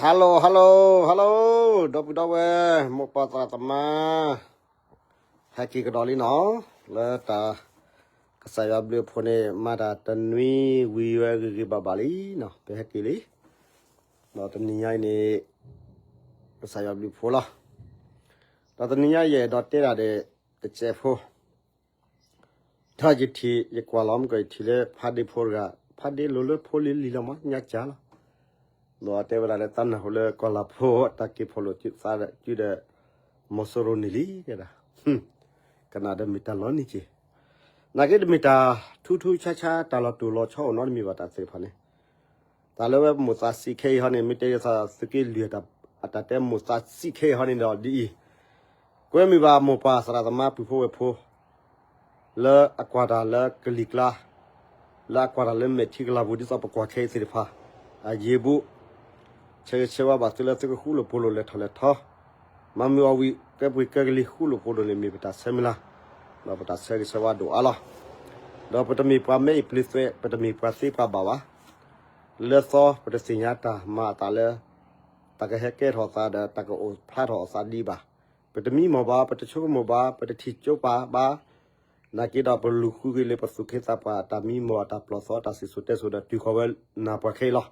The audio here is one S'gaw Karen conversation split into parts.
Hello hello hello, ဒီပုၢ်ဒီဝဲၢ် မိၢ်ပၢ်သရၣ်သမါ ဟဲက့ၤကဒီးလံနီၤ, လၢတၢ် ကစၢ်ယွၤဘျုးအဖှိၣ်န့ၣ် မၤတၢ်တနွံဝံၤဝဲဂ့ၤဂ့ၤဘၣ်ဘၣ်လံနီၤ, ပဟဲက့ၤလံ, ဒီးတနံၤညါအံၤန့ၣ် ကစၢ်ယွၤဘျုးအဖှိၣ်လီၤ. ဒီးတနံၤညါယအဲၣ်ဒိးတဲဒၣ်ဒီး တစဲးဖိ တၢ်ယထံၣ် ယကွၢ်လီၤမ့ၢ်ကီး ယထံၣ်လၢဖးဒ့ဖိတဂၤ, ဖးဒ့လိၤလၢဖိလံၤလံၤလီၤမး ညါကၢ်လီၤ. ဒီးတဲဝဲဒၣ်လၢသးနၢ်ဟူလၢကီၢ်လၤဖိ တၢ်က့ၤဖီၣ်လိာ်သးဒီး ကၠူဒီး မီၤစိရိၤန့ၣ်လံ တဲဒၣ်, ကနၣ်ဒီးမ့ၢ်တၢ်လီၤနံၤက့ၤ, နာ်က့တမ့ၢ်တၢ်ထူထူဆါဆါ တၢ်လီၤတူာ်လီၤဆီအိၣ်နီတမံၤဘၣ် တၢ်သ့ၣ်တဖၣ်န့ၣ် တၢ်လၢဝဲမိၢ်သးစံးခဲအံၤဟီန့ၣ် မ့ၢ်တဲဒ်သိးသုးက့လွံၢ် အတၢ်တဲမိၢ်သးစံးခဲအံၤဟီန့ၣ်ဒီးဒ်အံၤ, ကွဲမုာ်ဘၣ်မိၢ်ပၢ်သရၣ်သမါပုၢ်ဖိဝဲၢ်ဖိ လၢအကွၢ်တၢ်လၢကလံၤကျါ, လၢအကွၢ်တၢ်လၢမဲာ်ထံကလၤပူၤ ဒ်သိးပကွၢ်ခဲအံၤသ့ၣ်တဖၣ် အယံၤဘူး, ဆၢဂ့ၤဆၢဝါဘၣ်သုလၢသုကဃူလိာ်ဖိးလိာ်လဲၤထီၣ်လဲၤထီ, မၤမုာ်အီၣ်ဝံၣ် ကဲပှ့ၤကဲကလံၤ ဃူလိာ်ဖိးလိာ်န့ၣ် မ့ၢ်ပတၢ်ဆၢမုၢ်လၢ်, ဒီးပတၢ်ဆၢဂ့ၤဆၢဝါဒိၣ်အါလီၤ. ဒီးပတမ့ၢ်ပှၤမဲအံၤပျံၤသွဲး, ပတမ့ၢ်ပှၤသ့ပှၤဘၣ်ဘၣ်. လၢသီပတသ့ၣ်ညါတၢ်မၤအသးလၢ တၢ်ကဟဲကဲထီၣ်သးဒီး တၢ်ကအိၣ်ဖျါထီၣ်အသးဒ်ဘၣ်. ပတမံမီၢ်ဘၣ်, ပတဆိကမိၣ်ဘၣ်, ပတထံၣ်ကၠိပာ်ဘၣ်. နာ်က့ဒီးပလူၤဃုက့ၤလၢပသူၣ်က့သးပှၢ် တၢ်မံမီၢ် တၢ်ပျီၢ်သီ တၢ်စံၣ်စိၤတဲစိၤဒီး တုၤဃီၤဝဲနၢ်ပှၤခဲအံၤလီၤ.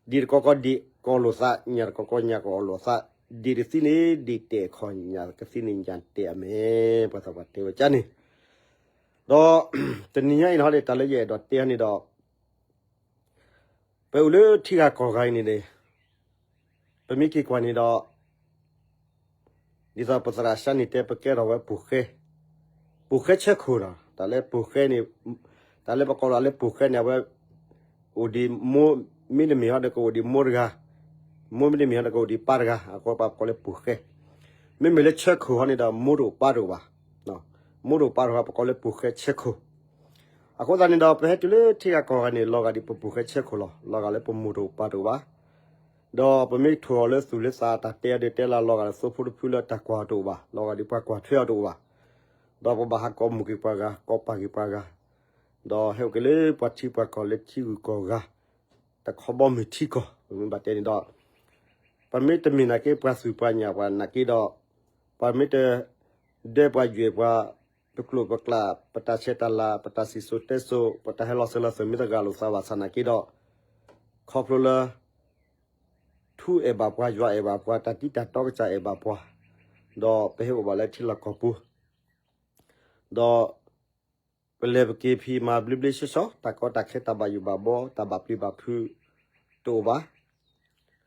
ဒ့ၣ်တကီကီဒ့ၣ် ကအီၣ်လိာ်သး, ညၣ်တကီကီညၣ်ကအီၣ်လိာ်သး, ဒ့ၣ်တသံန့ၣ် ဒ့ၣ်တဲာ်ခီၣ်, ညၣ်ကသံန့ၣ် ညၣ်တဲာ်အမဲာ်, ပှၤသးပှၢ်တဲဝဲကန့ၣ်, ဒီး တနံၤညါအံၤန့ၣ်ဟီန့ၣ် တၢ်လၢယအဲၣ်ဒိးတဲန့ၣ်ဒီး ပအိၣ်လၢထံဂၤကီၢ်ဂၤအံၤန့ၣ်န့ၣ် ပမ့ၢ်က့ၤကွၢ်န့ၣ်ဒီး ဒ်သိးပသရၣ်စၢ်န့ၣ်တဲ ပကဲထီၣ်ဝဲပိာ်ဃဲ, ပိာ်ဃဲဆၢခိၣ်ဒီး တၢ်လၢပိာ်ဃဲန့ၣ်, တၢ်လၢပကိးလီၤလၢပိာ်ဃဲန့ၣ် အဝဲ အိၣ်ဒံးမိၢ်, မ့တမ့ၢ်ဟီဒီး ကအိၣ်ဒံးမိၢ်တဂၤ, မိၢ်မ့တမ့ၢ်ဟီဒီး ကအိၣ်ဒံးပၢ်တဂၤ, အဃိပကိးလၢပိာ်ဃဲ. မ့မ့ၢ်လၢဆၢခိၣ်ဟီန့ၣ်ဒီး မိၢ်တအိၣ်ပၢ်တအိၣ်ဘၣ်, မိၢ်တအိၣ်ပၢ်တအိၣ်ဘၣ် ပကိးလၢပိာ်ဃဲဆၢခိၣ်. အဃိသတးန့ၣ်ဒီး ပဟဲတုၤလၢထံဂၤကီၢ်ဂၤန့ၣ် လီၤဂာ်ဒ်ပပိာ်ဃဲဆၢခိၣ်လီၤ. လီၤဂာ်လၢပမိၢ်တအိၣ်ပၢ်တအိၣ်ဘၣ်. ဒီးပမ့ၢ်ထိၣ်အီၤလၢသူၣ်လၢသး တၢ်တဲအီၤဒုးတဲလၢ လီၤဂာ်လၢသိဖိတဖုလၢတၢ်ကွၢ်အီၤတအိၣ်ဘၣ်, လီၤဂာ်ဒ်ပှၤကွၢ်ထွဲအီၤတအိၣ်ဘၣ်. ဒီးပဘၣ်ဟးကိးမုၢ်က့ၤပှၤဂၤ ကိးပၢ်က့ၤပှၤဂၤ, ဒီးဟဲအိၣ်က့ၤလၢပှၤထံပှၤကီၢ်လၢထံဂုၤကီၢ်ဂၤ တခီဘီမုၢ်ထံကီၢ် ပမ့ၢ်ဘၣ်တဲန့ၣ်ဒီး ပမ့ၢ်တမ့ၢ်နာ်က့ ပှၤသူၣ်ပှၤညၣ်ပှၤနာ်က့ဒီး ပှၤမ့ၢ်တ ဒဲပှၤယွဲၢ်ပှၤ ပကျိာ်ပကျး ပတၢ်ဆဲးတၢ်လၤ ပတၢ်စံၣ်စိၤတဲစိၤ ပတၢ်ဟဲလီၤစၢၤလီၤသွဲၣ် မ့ၢ်တဂၤလိာ်သးဘၣ်ဆၣ်နာ်က့ဒီး ခီဖျိလၢ ထူအဲၣ်ဘၣ်ပှၤ ယွၤအဲၣ်ဘၣ်ပှၤ တၢ်တံတၢ်တီကစၢ်အဲၣ်ဘၣ်ပှၤ ဒီးပဟဲအိၣ်ဘၣ်လၢထံလီၢ်ကီၢ်ပူၤ ဒီး ပလဲၤပက့ၤဖံးမၤဘျ့ဘျ့ဆှီဆှီ တၢ်ကီတၢ်ခဲ တၢ်ဘၣ်ယိၣ်ဘၣ်ဘီ တၢ်ဘၣ်ပျံၤဘၣ်ဖုး တအိၣ်ဘၣ်.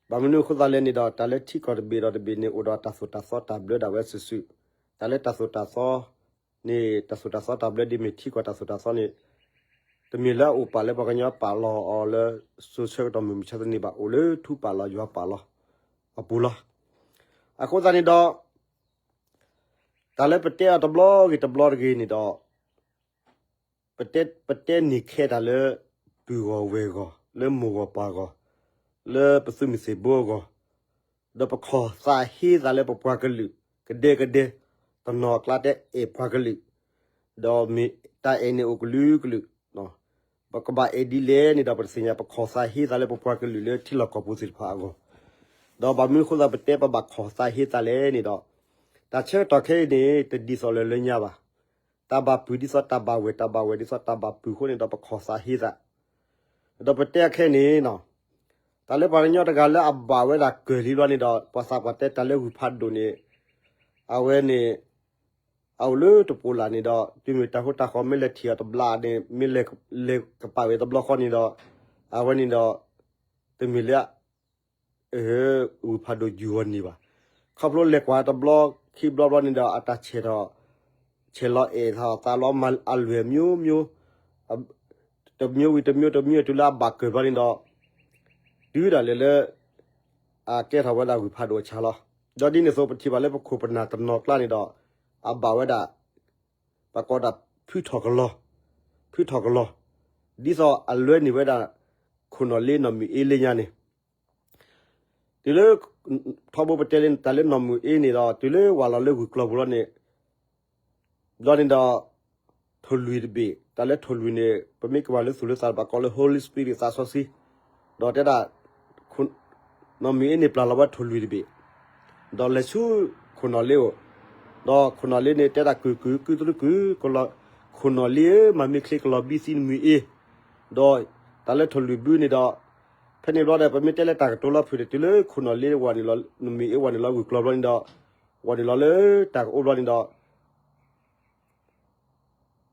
ဘၣ်မနုၤအဃိသတးလဲၣ်န့ၣ်ဒီး တၢ်လၢထံကီၢ်တဘ့ၣ်ဒီးတဘ့ၣ်န့ၣ် အိၣ်ဒီးတၢ်သိၣ်တၢ်သီတၢ်ဘျၢဒၣ်ဝဲစုာ်စုာ်, တၢ်လၢတၢ်သိၣ်တၢ်သီန့ၣ် တၢ်သိၣ်တၢ်သီတၢ်ဘျၢဒ်မ့ၢ်ထံကီၢ်တၢ်သိၣ်တၢ်သီန့ၣ် တမ့ၢ်လၢအအိၣ်ပာ်လၢပှၤကညီပာ်လီၤအီၤလၢ စိၤဆၢကတီၢ်မုၢ်မဆါတနံၤဘၣ်, အိၣ်လၢထူပာ်လီၤယွၤပာ်လီၤအပူၤလီၤ. အဃိသတးန့ၣ်ဒီး တၢ်လၢပတဲအီၤတဘျီဂ့ၤတဘျီတဂ့ၤန့ၣ်ဒီး ပတဲ, ပတဲန့ၢ်ခဲတၢ်လၢ ပုၢ်ဂီၢ်ဝဲၢ်ဂီၢ်, လၢမိၢ်ဂီၢ်ပၢ်ဂီၢ်, လၢပသုးမုၢ်သံၣ်ဘိအဂီၢ်, ဒီးပခီၣ်သးဟ့သးလၢပပှၤကလုာ် ကဒဲကဒဲ, တနီၤအကျါတဲအဲၣ်ပှၤကလုာ်, ဒီးမ့ၢ်တၢ်အဲၣ်န့ၣ်အိၣ်ကလုာ်ကလုာ်, ပကဘၣ်အဲၣ်ဒ်လဲၣ်န့ၣ်ဒီး ပတသ့ၣ်ညါ ပခီၣ်သးဟ့သးလၢပပှၤကလုာ်လၢထံလီၢ်ကီၢ်ပူၤသ့ၣ်တဖၣ်အဂီၢ်, ဒီးဘၣ်မနုၤအဃိသတး ပတဲပဘၣ်ခီၣ်သးဟ့သးလဲၣ်န့ၣ်ဒီး တၢ်ဆၢကတီၢ်ခဲအံၤန့ၣ် တဒ်သိးလၢလၢညါဘၣ်. တၢ်ဘၣ်ပုၢ်ဒ်သိးတၢ်ဘၣ်ဝဲၢ်, တၢ်ဘၣ်ဝဲၢ်ဒ်သိးတၢ်ဘၣ်ပုၢ်အဃိန့ၣ်ဒီး ပခီၣ်သးဟ့သး, ဒီးပတဲအခဲအံၤန့ၣ် တၢ်လၢပှၤကညီတဂၤလၢအဘၣ်ဝဲဒၣ်ကၢၢ်လံဘျီန့ၣ်ဒီး ပှၤသးပှၢ်တဲတၢ်လၢဂုၢ်ဖးဒိၣ်န့ၣ် အဝဲန့ၣ် အအိၣ်လၢတပိာ်လၢ်န့ၣ်ဒီး တုၤမ့ၢ်တၢ်ဟူတၢ်ဃီၤမ့ၢ်လဲၤထံၣ်အီၤတဘျီန့ၣ် မ့ၢ်လဲၤကပာ်ဝဲတဘျီဃီန့ၣ်ဒီး အဝဲန့ၣ်ဒီး တမ့ၢ်လၢ ဂုၢ်ဖးဒိၣ်ယူၢ်ဂီၤန့ၢ်ဘၣ်. ခီဖျိလဲၤကွၢ်တဘျီခံဘျီဘျီန့ၣ်ဒီး အတၢ်ဆဲးထီၣ် ဆဲးလီၤအဲၣ်ထီၣ်သးလီၤမၤအလွဲၢ်မျိုးမျိုး တမျိုးဝံၤတမျိုးတမျိုး တုၤလၢအဘၣ်ကၢၢ်ဘျီန့ၣ်ဒီး တုၤဒၣ်လဲာ်လၢ အကဲထီၣ်ဝဲဒၣ်ဂုၢ်ဖးဒိၣ်အဆၣ်လီၤ. ဒီးဒ်န့ၣ်အသိး ပထံၣ်ဘၣ်လၢပခိၣ်ပနၢ်တနီၤကျါန့ၣ်ဒီး အဘၣ်ဝဲဒၣ် ပကိးဒၣ်ဖုထီၣ်ကလီၤ, ဖုထီၣ်ကလီၤ, ဒ်သိးအလွဲန့ၢ်ဝဲဒၣ် ခိၣ်နီၣ်လ့နီၢ်မုၢ်အ့လၢညါန့ၣ် တုၤလၢ ထီဘိပတဲလၢတၢ်လၢနီၢ်မုၢ်အ့န့ၣ်ဒီး တုၤလၢဝၢ်လီၤလၢဂုၢ်ကျီၢ်ပူၤလီၤန့ၣ် ဘျီန့ၣ်ဒီး ထိၣ်လွံၢ်တဘ့ၣ်, တၢ်လၢထိၣ်လွံၢ်န့ၣ် ပမ့ၢ်က့ၤဝဲလၢသူၣ်လၢသးဘၣ်ကိးလၢ Holy Spirit သးစီဆှံ, ဒီးတဲဒၣ် ခိၣ် နီၢ်မ့ၢ်အ့န့ၣ်ပျၢ်လီၤဝဲထိၣ်လွံၢ်တဘ့ၣ်, ဒီးလဲၤဆူခိၣ်နီၣ်လ့အိၣ်, ဒီးခိၣ်နီၣ်လ့န့ၣ်တဲဒၣ်ကုၢ်ကုၢ်ကုၢ်တရူးကုၢ်, ခိၣ်နီၣ်လ့ဧၢ, မၤမ့ၢ်ချ့ကလီၤဘံသံနမ့ၢ်အ့, ဒီးတၢ်လၢထိၣ်လွံၢ်ဘုန့ၣ်ဒီး, ဖဲန့ၣ်ဘျီဒီး ပမ့ၢ်တဲလၢတၢ်ကတိၤလီၤဖုၣ်ဒီး တုၤလၢခိၣ်နီၣ်လ့ဝဲန့ၣ်လီၤ, နမ့ၢ်အ့ဝဲန့ၣ်လီၤဂုာ်ကျီၤဘျီန့ၣ်ဒီး, ဝဲန့ၣ်လီၤလၢတၢ်ကအိၣ်ဘျီန့ၣ်ဒီး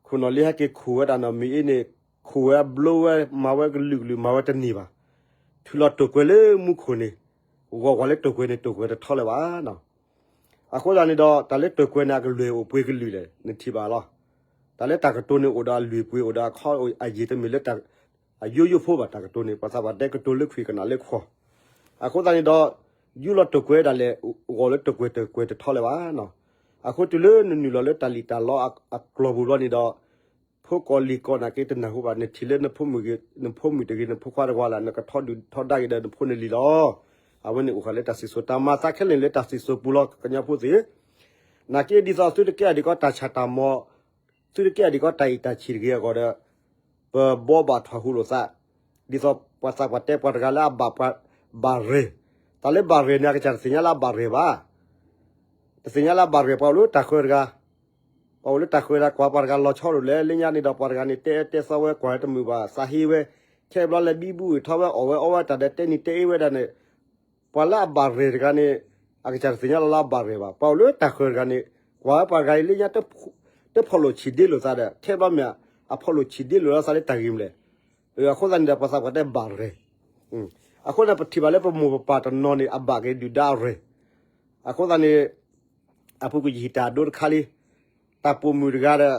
ခိၣ်နီၣ်လ့ဟဲက့ၤခိၣ်ဝဲဒၣ်နီၢ်မ့ၢ်အ့န့ၣ်, ခိၣ်ဝဲဘျိဝဲမၤဝဲကလုာ်ကလုာ်မၤဝဲတန့ၢ်ဘၣ်, ထုးလီၤတိာ်ကွဲၤလၢမူခိၣ်န့ၣ်, ဂီၤကွၢ်လၢတိာ်ကွဲၤန့ၣ် တိာ်ကွဲၤတထီလၢၤဘၣ်နီၤ. အဃိသတးန့ၣ်ဒီး တၢ်လၢတိာ်ကွဲၤန့ၣ် အကလွဲၢ်အိၣ်ပှဲၤကလုာ်လဲၣ် နထံၣ်ဘၣ်လီၤ. တၢ်လၢတၢ်ကတိၤန့ၣ်အိၣ်ဒီးအလွဲၢ်ပှဲၤအိၣ်ဒီးအခီအယံၤတမ့ၢ်လၢ အယိယိဖိဘၣ်တၢ်ကတိၤန့ၣ် ပှၤသးပှၢ်တဲကတိၤလၢခွံၣ်ကနၣ်လၢခွီၣ်, အဃိသတးန့ၣ်ဒီး ယူၢ်လီၤတိာ်ကွဲၤဒၣ်လဲာ် ဂီၤလၢတိာ်ကွဲၤတိာ်ကွဲၤတထီလၢၤဘၣ်နီၤ. အဃိတုၤလၢနနုာ်လီၤလၢတၢ်လံၣ်တၢ်လီအကျိၤပူၤဘျီန့ၣ်ဒီး, ဖိကီၢ်လံၤကီၢ်နာ်က့တနၢ်ဟူဘၣ်, နထံၣ်လၢနဖိမုၣ်တဂ့ၤ နဖိခွါတဂၤလၢ် နကထီဒုၣ်ထီဒါက့ၤဒီးနဖိနလံၤလီၤ. အဝဲန့ၣ်အိၣ်ဃာ်လၢတၢ်စံၣ်စိၤ တၢ်မၤသးခဲလၢာ်လၢတၢ်စံၣ်စိၤပူၤလီၤ ကညီဖိသ့ၣ်, နာ်က့ဒ်သိးသုတကဲအီၤဒ်ကီးတၢ်ဆၣ်တၢ်မီၤ, သုတကဲအီၤဒ်ကီးတၢ်အံၣ်တၢ်ဆံးတဂ့ၤအဂီၢ်ဒီး, ပဘှီဘၣ်ထီၣ်ဟူလိာ်သး, ဒ်သိးပှၤသးပှၢ်တဲပှၤတဂၤလၢအဘၣ်ပှၤ, ဘၣ်ရဲၣ်, တၢ်လၢဘၣ်ရဲၣ်န့ၣ် အကစၢ်တသ့ၣ်ညါလၢအဘၣ်ရဲၣ်ဘၣ်, တသ့ၣ်ညါလၢအဘၣ်ရဲၣ် ပှၤအိၣ်လၢတၢ်ဃၢၤတဂၤ, ပှၤအိၣ်လၢတၢ်ဃၢၤတဂၤ ကွၢ်ပှၤတဂၤလီၤဆီလိာ်လဲၣ် လၢညါန့ၣ်ဒီးပှၤတဂၤန့ၣ် တဲတဲသီဝဲကွၢ်တမုာ်ဘၣ် သးဟ့ဝဲ, ခဲဘျီလဲၤဘံဘူၣ်ထီၣ်ဝဲအီၣ်ဝဲအီဝဲတၢ်ဒီးတဲနံၤတဲအ့ဝဲဒၣ်န့ၣ်, ပှၤလၢအဘၣ်ရဲၣ်တဂၤန့ၣ်, အကစၢ်တသ့ၣ်ညါလီၤလၢအဘၣ်ရဲၣ်ဘၣ်. ပှၤအိၣ်လၢတၢ်ဃၢၤတဂၤန့ၣ်, ကွၢ်ဝဲပှၤတဂၤအံၤလၢညါ, တဖီၣ်လိာ်ဆံးဒ့လိာ်သးဒီး ခဲဘျီမ့ၢ်, အဖီၣ်လိာ်ဆံးဒ့လိာ်လၢသးလၢတၢ်ဂ့ၢ်မနုၤလဲၣ်. အဃိသတးန့ၣ်ဒီး ပှၤသးပှၢ်တဲဘၣ်ရဲၣ်, အဃိန့ၣ် ပထံၣ်ဘၣ်လၢပမိၢ်ပပၢ်တနီၤန့ၣ် အဘၣ်က့ၤဒုၣ်ဒါအရဲၣ်, အဃိသတးန့ၣ်, အပူၤကွံာ်ယဟံၣ်တၢ်ဒိတခါလံ, တၢ်ပိာ်မုၣ်တဂၤဒီး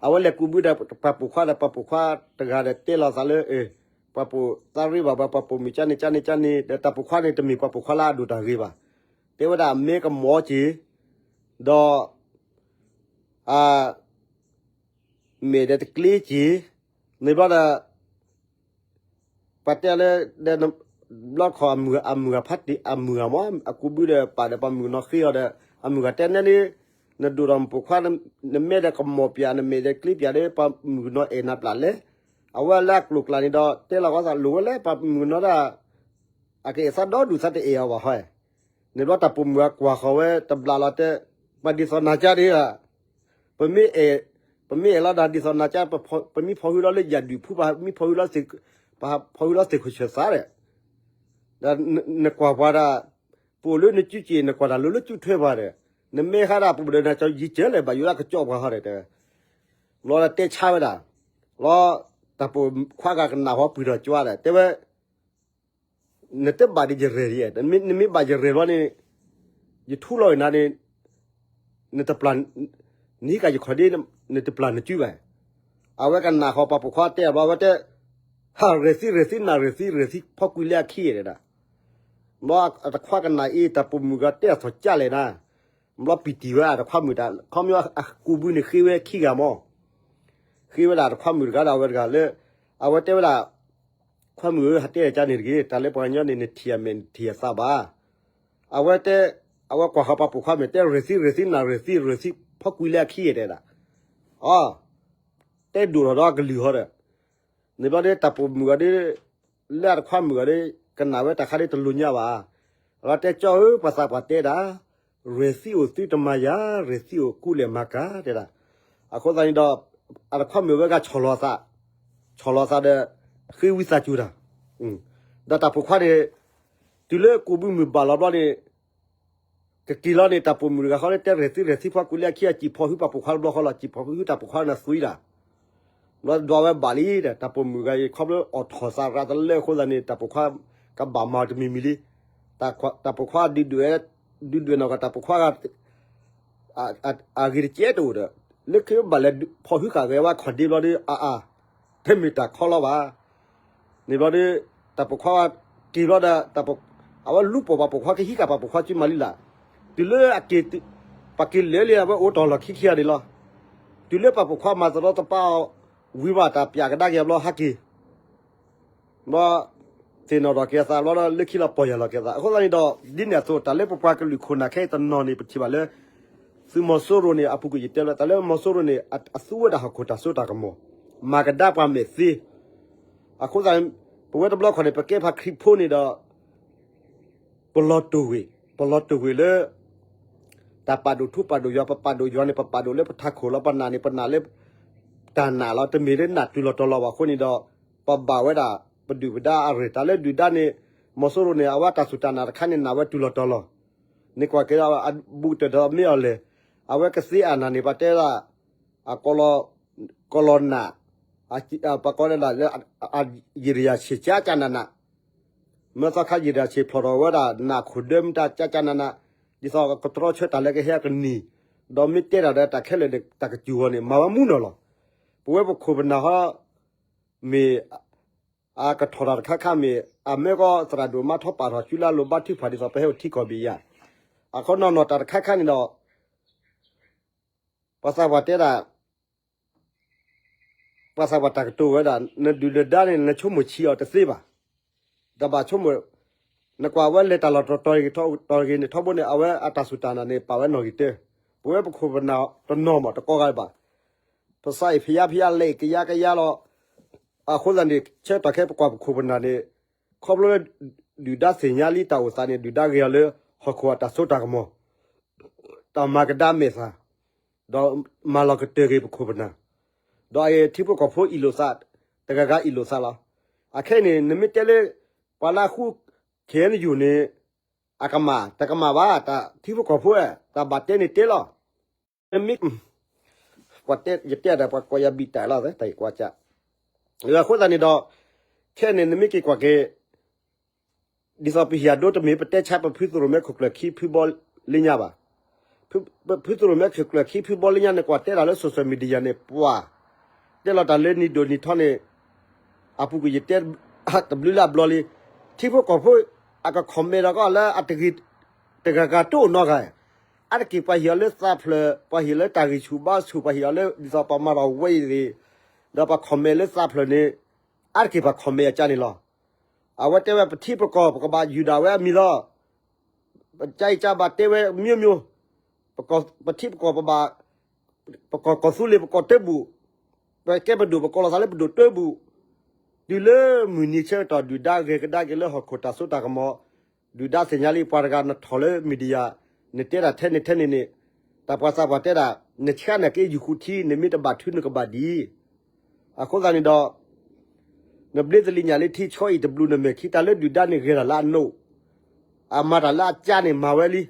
အဝဲလဲၤကူးဘုဒီးပှၤပိာ်ခွါဒီး ပှၤပိာ်ခွါတဂၤဒီးတဲလီၤသးလၢ, ပှၤပိာ်သးရ့ဘၣ်ဘၣ် ပှၤပိာ်မုၣ်ကန့ၣ်ကန့ၣ်ကန့ၣ် ဒီးတၢ်ပိာ်ခွါန့ၣ် တမ့ၢ်ပှၤပိာ်ခွါလၢအဒိၣ်တၢ်ဂ့ၤဘၣ်. တဲဝဲဒၣ်အမဲကမီၤက့ၤ, ဒီး အ မဲာ်ဒီးတကျ့က့ၤ, န့ၣ်ဘျီဒီး ပှၤတဲလၢ, ဘျီခီၣ်အမုၢ်ဂၤဖးတံၢ် အမုၢ်ဂၤမ့ၢ် အကူးဘုဒီးပာ်ဒီးပှၤမုၣ်ကနီၤဃ့အီၤဒီး, အမုၢ်ဂၤတဲနဲန့ၣ်, နဒိၣ်ဒီးပိာ်ခွါ, နမဲဒီးကမီၤပၠး နမဲာ်ဒီးကျ့ပၠးဒီး ပှၤမုၣ်ကနီၤအဲၣ်နၤပျၢ်လဲၣ်. အဝဲလၢအကျိၤကျဲန့ၣ်ဒီး တဲလီၤဂီသးလိၤဝဲလၢပှၤမုၣ်ကနီၤဒၣ်, အကအဲၣ်သးဒီဒူၣ်သးတအဲၣ်အီၤဘၣ်ဟီ. န့ၣ်ဘျီတၢ်ပိာ်မုၣ်အကွၢ်ဃီၤဝဲတဘျီလီၤတဲ, ပှၤဒ်သိးနၤကါဒ်ဧါ, ပမ့ၢ်အဲၣ်, ပမ့ၢ်အဲၣ်လီၤဒၣ်ဒ်သိးနၤကါ, ပမ့ၢ်ဖီၣ်ဟုလီၤလၢယၣ်ဒုၣ်ဖု, ပမ့ၢ်ဖီၣ်ဟုလီၤ, ပဖီၣ်ဟုလီၤသ့ၣ်ခိၣ်ဆၢၣ်သးဒီး, ဒီးနကွၢ်ပှၤဒၣ်, ပအိၣ်လၢနစုက့ၤ နကွၢ်တၢ်လိၤလၢစုထွဲပှၤဒီး, နမ့ၢ်ဃါဒၣ်ပူၤဒီးနကယံၤစၢၤလဲၣ် ဘၣ်ယိၣ်လၢကကၠီၣ်ပှၤဟီဒီးတဲဝဲ, ဘျီဒီးတဲဆါဝဲဒၣ်, ဘျီ, တၢ်ပိာ်ခွါဂၤကနၣ်ဟီပှံၢ်ထီၣ်ကၠွါဒီး တဲဝဲ နတဘၣ်ဒ်ယရဲၣ်ဒ်, နမ့ၢ်ဘၣ်ယရဲၣ်ဘျီန့ၣ်, ယထူလီၤအံၤနၤန့ၣ်, နတပျၢ်, နဟံးကၢ်ယခီၣ်ဒ့, နတပျၢ်နစုဘၣ်. အဝဲကနၣ်ဃီၤပှၤပိာ်ခွါတဲအဘျီဝဲတဲ, ဟးရဲၣ်သံရဲၣ်သံနၢ်ရဲၣ်သံရဲၣ်သံဖီကွံာ်လၢအခံဒၣ်. ဘျီအတခွါကနၣ်အံၤ တၢ်ပိာ်မုၣ်ဂၤတဲအသီၣ်ကၢ်လဲၣ်နၤ, ဘျီပံာ်တံၢ်ဝဲအတခွါမုၣ်တၢ် ခီမ့ၢ်အကူးဘုန့ၣ်ဃ့ဝဲခံဂၤမး, ဃ့ဝဲဒၣ်အတခွါမုၣ်တဂၤဒီးအဝဲတဂၤလၢ, အဝဲတဲဝဲဒၣ် ခွါမုၣ်ဧၢ ဟးတဲကန့ၣ်တဂ့ၤ, တၢ်လၢပှၤကညီန့ၣ် နထံၣ်အမဲာ်နထံၣ်အသးဘၣ်. အဝဲတဲ, အဝဲကွၢ်ဃီၤပှၤပိာ်ခွါမဲာ် တဲရဲၣ်သံရဲၣ်သံနၢ်ရဲၣ်သံရဲၣ်သံဖီကွံာ်လၢအခံတဲဒၣ်. အ, တဲဒိၣ်ထီၣ်ဒီးအကလုၢ်ဟီဒီး, န့ၣ်ဘျီဒီးတၢ်ပိာ်မုၣ်ဂၤဒီး, လၢအတခွါမုၣ်ဂၤဒီး, ကနၣ်ဝဲတၢ်ခါဒီးတလိၤညါဘၣ်. အဝဲတဲကၠီဧၢ ပှၤသးပှၢ်တဲဒၣ်, ရဲၣ်သံအိၣ်သုတမၤယၤ, ရဲၣ်သံအိၣ်ကူလဲၣ်မၤကၤတဲဒၣ်. အဃိသတးန့ၣ်ဒီး, အတခွါမုၣ်ဝဲဂၤဆီၣ်လီၤသး, ဆီၣ်လီၤသးဒီး, ဃ့ဝံသးစူၤတၢ်, ဒီးတၢ်ပိာ်ခွါန့ၣ်, တုၤလၢကူးဘုမုၢ်ဘၣ်လီၤဘျီန့ၣ် ကက့ၤလီၤန့ၣ် တၢ်ပိာ်မုၣ်တဂၤဃီလၢတဲရဲၣ်သံရဲၣ်သံဖီကွံာ်လၢအခံ အစံၣ်ဖီၣ်ဟုပှၤပိာ်ခွါတဘျီဃီလီၤ, စံၣ်ဖီၣ်ဟုတၢ်ပိာ်ခွါန့ၣ်သွံဒၣ်. ဘျီဒွးဝဲဘၣ်လံဒီး တၢ်ပိာ်မုၣ်ဂၤအံၤ ခီဖျိအီၣ်ထီၣ်သးရးတလၢအဃိသတးန့ၣ် တၢ်ပိာ်ခွါကဘၣ်မၤတမံၤမံၤလံ. တၢ်ပိာ်ခွါဒုးဒွဲၣ်, ဒုးဒွဲၣ်နီၢ်ကီၢ်တၢ်ပိာ်ခွါဂၤ အဂ့ၤတကဲတအိၣ်ဒီး လၢခံဘၣ်လဲၤဖီၣ်ဟုဃာ်ဂဲၤဝဲခီၣ်ဒ့ဘျီဒီး အါအါ တမ့ၢ်တၢ်ခီလီၤဘၣ်. န့ၣ်ဘျီဒီး တၢ်ပိာ်ခွါက့ၤဘျီဒီး အဝဲလူၤပိာ်ပှၤပိာ်ခွါကဟံးဃာ်ပှၤပိာ်ခွါစုမၤလံလၢ်. တုၤလၢအက့ၤ, ပှၤက့ၤလဲၤလံ အဝဲအိၣ်တီၢ်လီၢ်ခံခံဂၤန့ၣ်လီၤ. တုၤလၢပှၤပိာ်ခွါမၤသရီသပါအီၤ ဝံၤဘၣ်တၢ်ပျးကဒါက့ၤအဘျီဟဲက့ၤ ဘျီ သ့ၣ်နီၣ်ထီၣ်က့ၤအသးဘျီဒီး လၢခံလီၤပီၢ်ယၢ်လီၤက့ၤအသး. အဃိသတးန့ၣ်ဒီး ဒ်န့ၣ်အသိး တၢ်လၢပပှၤကလုာ်ခိၣ်နၢ်ခဲအံၤတနီၤန့ၣ် ပထံၣ်ဘၣ်လၢ သုးမီၤစိရိၤန့ၣ် အပူၤကွံာ်ယတဲလၢ တၢ်လၢမီၤစိရိၤန့ၣ် အသူဝဲဒၣ်ဟီၣ်ခိၣ်တၢ်စိတၢ်ကမီၤ မၤကဒါပှၤမဲာ်သ့. အဃိသတး ပဝဲတဘျီခီန့ၣ် ပကဲဖါခရံာ်ဖိန့ၣ်ဒီး ပလီၤတိၢ်ဝံၤ, ပလီၤတိၢ်ဝံၤလၢ တၢ်ပာ်ဒိၣ်ထူပာ်ဒိၣ်ယွၤ, ပပာ်ဒိၣ်ယွၤန့ၣ် ပပာ်ဒိၣ်လၢပထးခိၣ်လီၤ. ပနာ်န့ၣ် ပနာ်လၢ တၢ်နာ်လီၤ, တမ့ၢ်လၢနာ်တုၤလီၤတီၤလီၤဘၣ်အဃိန့ၣ်ဒီး ပဘၣ်ဝဲဒၣ် ပဒုၣ်ပဒါအရ့ၣ်, တၢ်လၢဒုၣ်ဒါန့ၣ် မီၤစိရိၤန့ၣ် အဝဲတၢ်စူၢ်တၢ်နာ်တခါန့ၣ် နာ်ဝဲတုၤလီၤတီၤလီၤ. န့ၣ်ကွၢ်က့ၤဒီး အဘူးကတၢၢ်ဒီးမ့ၢ်အီၤလဲၣ်, အဝဲကသ့အနာ်န့ၣ် ပတဲဒၣ် အ ကလီၤနာ်, ပကိးဒၣ်လၢ ယံးရယၤဆ့ၣ်ကၠးကၠးနးနး, မ့ၢ်သီခါယံးရယၤဆ့ၣ်ဖျိးထီၣ်ဝဲဒၣ် နးခိၣ်ဒၢမတၤကၠးကၠးနးနး, ဒ်သိးကတြီဆၢတၢ်လၢကဟဲကနံၣ်, ဒီးမ့ၢ်တဲတၢ်ဒီးတၢ်ခဲလၢာ်န့ၣ် တၢ်ကစူၢ်ဂီၤန့ၣ် မၤဝဲမူနီၢ်လီၤ. ပဝဲပခိၣ်ပနၢ်ဟီ မ့ၢ် အကထီၣ်တၢ်တခါခါမ့ၢ် အမ့ၢ်ကီၢ်သရၣ်ဒိၣ်မးထီၣ်ပာ်ထီၣ်စုလၢအလိၣ်ဘါထုကဖၣ်ဒ်သိး ပဟဲအိၣ်ထံကီၢ်ဘ့ၣ်ယၤ, အဃိနီၢ်နီၢ်တၢ်တခါခါန့ၣ်ဒီး ပှၤသးပှၢ်တဲဒၣ် ပှၤသးပှၢ်တၢ်ကတိၤဝဲဒၣ် နဒုၣ်နဒါန့ၣ် နဆိကမိၣ်ဆံးအီၤတသ့ဘၣ်. တဘၣ်ဆိကမိၣ်, နကွၢ်ဝဲလဲၤတၢ်လီၢ်တတီၤဂ့ၤတတီၤဂ့ၤန့ၣ် ထီဘိန့ၣ် အဝဲအတၢ်စူၢ်တၢ်နာ်န့ၣ် ပာ်ဝဲနီၢ်ဂံၢ်တၢ, ပဝဲပခိၣ်ပနၢ်တနီၤမး တကိးဂၤဘၣ်, ပသးအံၤဖယါဖယါလဲၤကယါကယါလီၤ. အဃိသတးန့ၣ် ဆၢကတီၢ်ခဲအံၤ ပကွၢ်ပခိၣ်ပနၢ်န့ၣ် ခီဖျိလၢ ဒုၣ်ဒါသ့ၣ်ညါလံတၢ်အိၣ်သးန့ၣ် ဒုၣ်ဒါဂ့ၤအီၤလၢဟီၣ်ခိၣ်အတၢ်စိတၢ်ကမီၤ, တၢ်မၤကဒါမဲာ်သၣ်, ဒီးမၤလီၤကတၢၢ်က့ၤပခိၣ်ပနၢ်, ဒီးအံၤထံဖိကီၢ်ဖိအ့ၣ်လိာ်သး, တဂၤဂၤအ့ၣ်လိာ်သးလီၤ. အခဲအံၤန့ၣ် နမ့ၢ်တဲလၢ ပှၤလၢအဃု ခ့ၣ်အဲၣ်ယူၣ်န့ၣ် အကမၣ်, တကမၣ်ဘၣ်, တၢ်ထံဖိကီၢ်ဖိဧၢ, တၢ်ဘၣ်တဲန့ၣ်တဲလီၤ. နမ့ၢ် ပှၤတဲ ယတဲဒီးပှၤကိးယၤဘံၣ်တၢ်လီၤ, တၢ်အံၤကွၢ်ကၢ်, အဃိသတးန့ၣ်ဒီး ခဲအံၤန့ၣ် နမ့ၢ်က့ၤကွၢ်က့ၤ ဒ်သိးပဟံၣ်အဒိတမ့ၢ် ပတဲဆါပဖုသရိၣ်မဲခိၣ်ကျၢၢ်ခံဖုဘီလၢညါဘၣ်. ဖုသရိၣ်မဲခိၣ်ကျၢၢ်ခံဖုဘီလၢညါန့ၣ် ကွၢ်တဲဒၣ်လၢ social media န့ၣ် ပှၤ တဲလီၤတၢ်လၢနံၤဒိၣ်နံၤထီန့ၣ် အပူၤကွံာ်ယတဲ တဘျုးလၢအဘျီလံ. ထံဖိကီၢ်ဖိ အက comment ဒီးကီးလၢအတဂ့ၤ တဂၤဂၤတအိၣ်နီတဂၤ, အါတက့ၢ်ပှၤဟ့ၣ်အီၤလၢသးဖျၢၣ်, ပှၤဟ့ၣ်အီၤလၢတၢ်ဂံၢ်ဆူၣ်ဘါဆူၣ်, ပှၤဟ့ၣ်အီၤလၢဒ်သိးပှၤမၤထီၣ်ဝဲအံၤတဂ့ၤ, ဒီးပှၤ comment လၢသးဖျၢၣ်န့ၣ် အါတက့ၢ်ပှၤ comment အကါန့ၣ်လီၤ. အဝဲတဲဝဲပထံပကီၢ် ပကဘၣ်ယုၢ်ဒၣ်ဝဲအမံၤလီၤ. ပကါအံၤကါဘၣ်တဲဝဲ မျိုးမျိုး, ပထံပကီၢ်ပဘၣ် ပကီၢ်ကီၢ်သူလ့ၤ ပကီၢ်တၢ်ဘူၣ်, ပကဲပဒိၣ် ပကိးလီၤသးလၢပဒိၣ်တၢ်ဘူၣ်, တုၤလၢမုၢ်နံၤဆၢကတီၢ် ဒုၣ်ဒါဂဲၤကဒါက့ၤလၢဟီၣ်ခိၣ်တၢ်စိတၢ်ကမီၤ, ဒုၣ်ဒါသ့ၣ်ညါလံ ပှၤတဂၤနထီၣ်လၢ media, နတဲတၢ်ထဲန့ၣ်ထဲန့ၣ်န့ၣ်, တၢ်ပှၤသးပှၢ်တဲဒၣ် နဆါနာ်က့ယူၢ်ဃုထံ နမ့ၢ်တဘၣ်ထုနကဘၣ်ဒံး အဃိသတးန့ၣ်ဒီး နဘျ့သလံညၣ်လၢထံ ဆီအံၤတဘျုးနမဲာ်ခံ တၢ်လၢဒုၣ်ဒါန့ၣ်ဂဲၤတၢ်လၢအနိး, အမၤတၢ်လၢအကါန့ၣ်မၤဝဲလံ.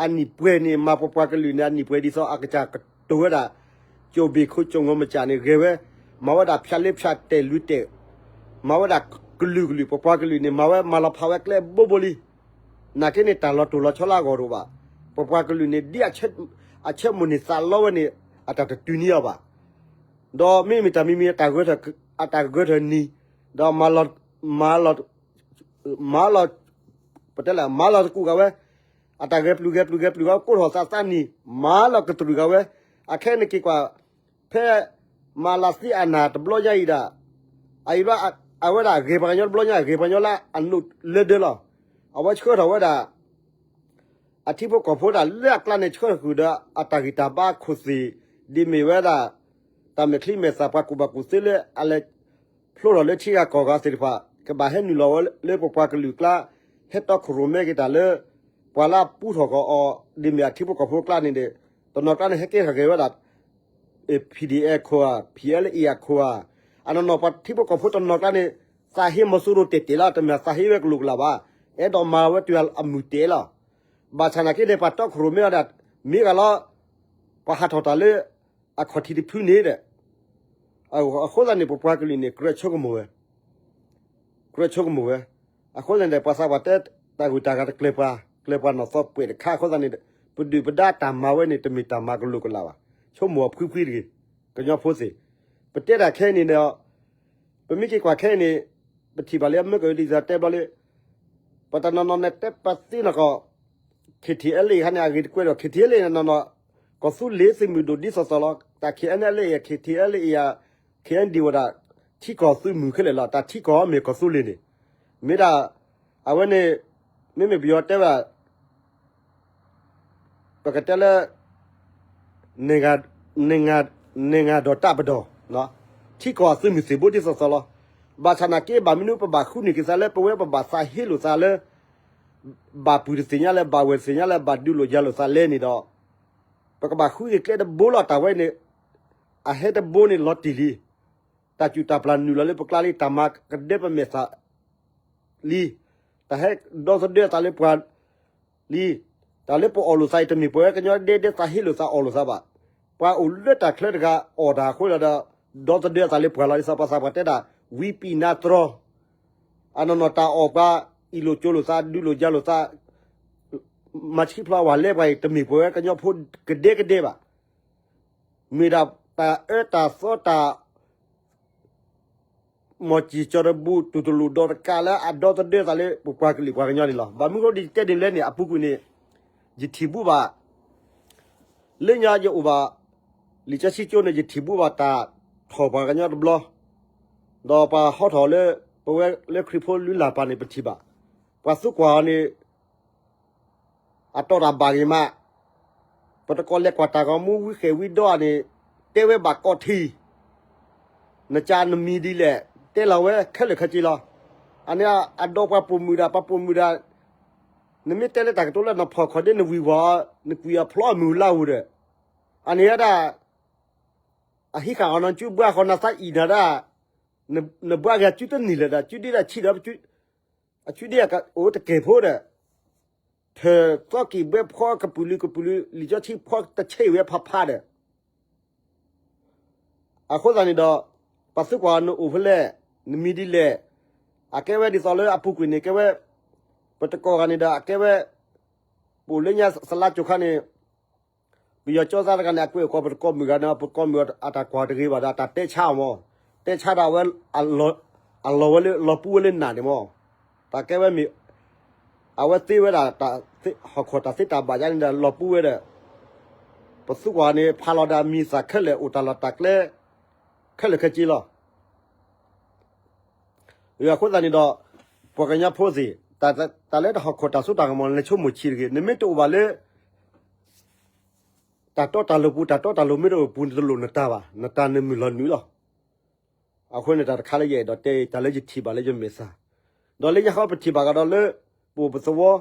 အနံၣ်ပှဲၤန့ၣ် မၤပပှၤကလုာ်န့ၣ် အနံၣ်ပှဲၤဒ်သိးအကစၢ်ကတိၤဝဲဒၣ် ကၠိၣ်ဘ့ၣ်ခိၣ်ကၠိၣ်ငီၢ်မစၢ်န့ၣ် ဂဲၤဝဲ, မၤဝဲဒၣ်ဖၠးလ့ဖၠးတဲာ်လွံၢ်တဲာ်, မၤဝဲဒၣ်ကလုာ်ကလုာ် ပပှၤကလုာ်န့ၣ် မၤဝဲမၤလီၤဖးဝဲကျဲဘိဘိလံ. နာ်က့န့ၣ် တၢ်လီၤတိၢ်လီၤဆီလၢအဂီၢ်တအိၣ်ဘၣ်. ပပှၤကလုာ်န့ၣ် ဒ်အဆၢမိၣ်န့ၢ်သးလီဝဲန့ၣ် အတၢ်တတုၤန့ၢ်အီၤဘၣ်. ဒီးမ့မ့ၢ်တၢ်မံၤမံၤ အတၢ်ဂဲၤထၢၣ်နံၤ, ဒီးမၤလီၤ, မၤလီၤ, မၤလီၤ, ပတဲလဲၣ် မၤလီၤသကူးက့ၤဝဲ, အတၢ်ဂဲၤပျုၢ်ဂဲၤပျုၢ်ဂဲၤပျုၢ်ဝဲ ကိးထီၣ်သးသးနံၤ, မၤလီၤကတြူာ်က့ၤဝဲ, အခဲအံၤနက့ၤကွၢ်, ဖဲမၤလၤသံအနၢ်တဘျီညါအံၤဒၣ်, အအံၤဘျီ, အဝဲဒၣ်ဂ့ၤပှၤကညီတဘျီညါ ဂ့ၤပှၤကညီလၢအနိးလၢဒၢလီၤ. အဝဲဆှၢထီၣ်ဝဲဒၣ် အထံဖိကီၢ်ဖိဒၣ်လၢအကျါန့ၣ် ဆှၢဃုာ်ဒီးအတၢ်ဂံၢ်တၢ်ဘါခိၣ်သ့ၣ်, ဒ်မ့ၢ်ဝဲဒၣ် တၢ်မဲာ်ချံမဲာ်သၣ် ပှၤကူၣ်ဘၣ်ကူၣ်သ့လၢအလဲၤဖျိထီၣ်လၢထံဂၤကီၢ်ဂၤသ့ၣ်တဖၣ် ကဘၣ်ဟဲနုာ်လီၤဝဲလၢပပှၤကလုာ်ကျါ, ဟဲတီခိၣ်ရိၣ်မဲက့ၤတၢ်လၢ ပှၤလၢအပူထီၣ်ကအီၤ ဒ်မ့ၢ်အထံဖိကီၢ်ဖိကျါန့ၣ်ဒီး တနီၤကျါန့ၣ် ဟဲကဲထီၣ်က့ၤဝဲဒၣ် PDF အခိၣ်ဧါ, PLA အခိၣ်ဧါ, အနီၢ်နီၢ်ပှၤထံဖိကီၢ်ဖိတနီၤကျါန့ၣ် သးဟ့မီၤစိရိၤတဲာ်တဲာ်လီၤ, တမ့ၢ်သးဟ့ဝဲကလိာ်ကလာ်ဘၣ်, အဲၣ်ဒိးမၤဝဲတုၤအမုၢ်တဲာ်လီၤ. ဘၣ်ဆၣ်နာ်က့န့ၣ် ပှၤတီခိၣ်ရိၣ်မဲအီၤဒၣ် မ့ၢ်ဂ့ၤလီၤ, ပှၤဟးထီၣ်တၢ်လၢ အခီၣ်ထံးတဖုန့ၣ်ဒီး အဃိသတးန့ၣ် ပပှၤကလုာ်န့ၣ် ကြၢးဆိကမိၣ်ဝဲ ကြၢးဆိကမိၣ်ဝဲ, အဃိသတးန့ၣ် ပှၤသးပှၢ်တဲ တၢ်ဂုၤတၢ်ဂၤတကျၢၤပှၤ, ကျၢၤပှၤနီၢ်သီပှဲၤတခါအဃိသတးန့ၣ် ပဒုၣ်ပဒါတၢ်မၤဝဲန့ၣ် တမ့ၢ်တၢ်မၤကလိာ်ကလာ်ဘၣ်, ဆိကမိၣ်အီၤဖှံဖှံတဂ့ၤ, ကညီဖိသ့ၣ်, ပတဲတၢ်ခဲအံၤန့ၣ်ဒီး ပမ့ၢ်က့ၤကွၢ်ခဲအံၤန့ၣ် ပထံၣ်ဘၣ်လၢအမ့ၢ်ကဒ်သိးတဲဘျီလၢ ပှၤတနီၤနီၤန့ၣ် တဲပသ့နီၢ်ကီၢ် KTLA ခါန့ၣ် အဂ့ၤတကွဲးဒီး KTLA န့ၣ်နီၢ်နီၢ် ကီၢ်သူလ့ၤသုးမုၢ်ဒိၣ်ဒ်သိးသိးလီၤ. တၢ် KNLA အံၤ KTLA အံၤ KNDO ဝဲဒၣ် ထံကီၢ်သုးမုၢ်ခဲလၢာ်လီၤ. တၢ်ထံကီၢ်မ့ၢ်ကီၢ်သူလ့ၤန့ၣ် မ့ၢ်ဒၣ် အဝဲန့ၣ် မ့မ့ၢ်ပယီၤတဲဝဲဒၣ် ပကတဲလၢ နငါဒီးတၢ်ပဒီၢ် ထံကီၢ်အသုးမုၢ်သံၣ်ဘိဒ်သိးသိးလီၤ. ဘၣ်ဆၣ်နာ်က့ ဘၣ်မနုၤပဘၣ်ဃုန့ၢ်က့ၤသးလၢ ပဝဲပဘၣ်သးဟ့လိာ်သးလၢ ဘၣ်ပုၢ်တသ့ၣ်ညါလၢ ဘၣ်ဝဲၢ်တသ့ၣ်ညါလၢ ဘၣ်ဒုးလိာ်ယၤလိာ်သးလဲၣ်န့ၣ်ဒီး ပကဘၣ်ဃုက့ၤကျဲတဘိလီၤ. တၢ်ဝဲန့ၣ် အဟဲတဘိန့ၣ်လီၤတံၢ်လံ. တၢ်စူၢ်တၢ်ပျၢ်နုာ်လီၤလၢပကျါလံ. တၢ်မၤကဒဲပမဲာ်သးလံ. တၢ်ဟဲဒီသဒၢသးလၢပှၤလံ. တၢ်လၢပအီၣ်လိာ်သးအံၤ တမ့ၢ်ပဝဲကညီဒဲဒဲသးဟ့လိာ်သးအီၣ်လိာ်သးဘၣ်. ပှၤအိၣ်လၢတၢ်ချၢတဂၤအီၣ်တၢ်အဃိဒီး ဒီသဒၢသးလၢပှၤလီၤ. ဒ်သိးပှၤသးပှၢ်တဲဒၣ် ဝံပံနါတြီ အနီၢ်နီၢ်တၢ်အီၣ်ပှၤ အ့ၣ်လိာ်ကၠိလိာ်သး ဒုးလိာ်ယၤလိာ်သး မၤဆံဖျိဝဲလဲပှၤအံၤ တမ့ၢ်ပဝဲကညီဖိကဒဲကဒဲဘၣ်. မ့ၢ်ဒၣ်တၢ်အၢတၢ်သီတၢ် မီၢ်စံၣ်ကၠီၤတဘူၣ် တူၢ်တလိၣ်ဒီးတကးလၢအဒီသဒၢသးလၢပပှၤကလုာ်ပှၤကညီန့ၣ်လီၤ. ဘၣ်မနုၤဃိဒ်ယတဲဒ်လဲၣ်န့ၣ် အပူၤကွံာ်န့ၣ် ယထံၣ်ဘူးဘၣ် လၢညါယအိၣ်ဘၣ် လံာ်စီဆှံကၠိန့ၣ် ယထံၣ်ဘူးဘၣ်တၢ်ထီၣ်ပှၤကညီတဘျီ, ဒီးပှၤဟီထီၣ်လၢ ပဝဲလၢခရံာ်ဖိလုၢ်လၢ်ပၤန့ၣ် ပထံၣ်ဘၣ် ပှၤသံကွၢ်အီၤန့ၣ် အတီၢ်တၢ်ဘၣ်ဂ့ၤမး, ပတကိးလဲၤကွၢ်တၢ်ဂီၤမူဝံဃဲၣ်ဝံဒီအန့ၣ် တဲဝဲဘၣ်ကိးထံၣ်, နကနမံၤဒ်လဲၣ်, တဲလီၤဝဲခဲလၢာ်ခဲဆ့လီၤ. အန့ၣ်အဒိပှၤပိာ်မုၣ်ဒၣ် ပှၤပိာ်မုၣ်ဒၣ်, နမ့ၢ်တဲလၢတၢ်ကတိၤလၢနဖီၣ်ခီၣ်ဒ့နဝံၤဝီၤ, နကွံာ်အဖျီအမုၢ်လၢ်ဧိၤဒီး, အန့ၣ်ဝဲဒၣ် အဟံးဃာ်အီၤနီၢ်ကၠူဘှါဃီနၤသးအံၤနၤဒၣ်, နဘှါက့ၤအကၠူတနံၤလၢၤဒီး ကၠူဒ့ဒၣ်ဆံးဒီး အကၠူဒ့အိၣ်တကဲၢ်ဖိဒီး, ထၢၣ်သီကံၢ်ဘှဲဖီကပုာ်လုာ်ကပုာ်လုာ် လံာ်စီဆှံဖီတဆဲးဝဲဖးဖးဒီး, အဃိသတးန့ၣ်ဒီး, ပှၤသံကွၢ်နအိၣ်ဖဲလဲၣ်, နမံၤဒ်လဲၣ်, အကဲဝဲဒ်သိးလၢအပူၤကွံာ်န့ၣ် ကဲဝဲ, ပတကိးဂၤန့ၣ်ဒီး အကဲဝဲ, ပအိၣ်လၢညါစလါကၠိခါန့ၣ် ပယီၤကၠီသးတဂၤန့ၣ် အကွဲးအဃီပတကိးမုၣ်ဂၤန့ၣ် ပတကိးမုၣ်အတၢ်ကွၢ်တဂ့ၤဘၣ်ဒီး အတၢ်တဲဆါအီၤမး, တဲဆါဒီးအဝဲ, အလီၤဝဲလၢ လီၤပူၤဝဲလၢနးန့ၣ်မး, တၢ်ကဲဝဲမ့ၢ်, အဝဲသ့ဝဲဒၣ်, ဟီၣ်ခိၣ်တၢ်သ့တၢ်ဘၣ်ယါန့ၣ်ဒီး လီၤပူၤဝဲဒီး, ပသူကွၢ်န့ၣ် ဖးလီၤဒၣ်မံၤသၣ်ခဲလၢာ် အိၣ်တၢ်လီၢ်တၢ်ကျဲ, ခဲလၢာ်ခဲဆ့လီၤ. အဃိသတးန့ၣ်ဒီး, ပှၤကညီဖိသ့ၣ်, တၢ်လၢတၢ်ဟီၣ်ခိၣ်တၢ်စိတၢ်ကမီၤ နဆိကမိၣ်ဆံးတဂ့ၤ, နမ့ၢ်တအိၣ်ဘၣ်လၢ တၢ်တီတၢ်လိၤပူၤ တၢ်တီတၢ်လိၤမ့ၢ်တအိၣ်ပူၤ နတလိၣ်နတၢ်ဘၣ်, နတၢ်နမုၢ်လီၤနုာ်လီၤ. အဃိန့ၣ်တၢ်တခါလၢယအဲၣ်ဒိးတဲ တၢ်လၢယထံၣ်ဘၣ်လၢယမဲာ်ဆှး, ဒီးလၢညါဃီပထံၣ်ဘၣ်ကဒီးလၢ, ပအိၣ်ပသဝီ,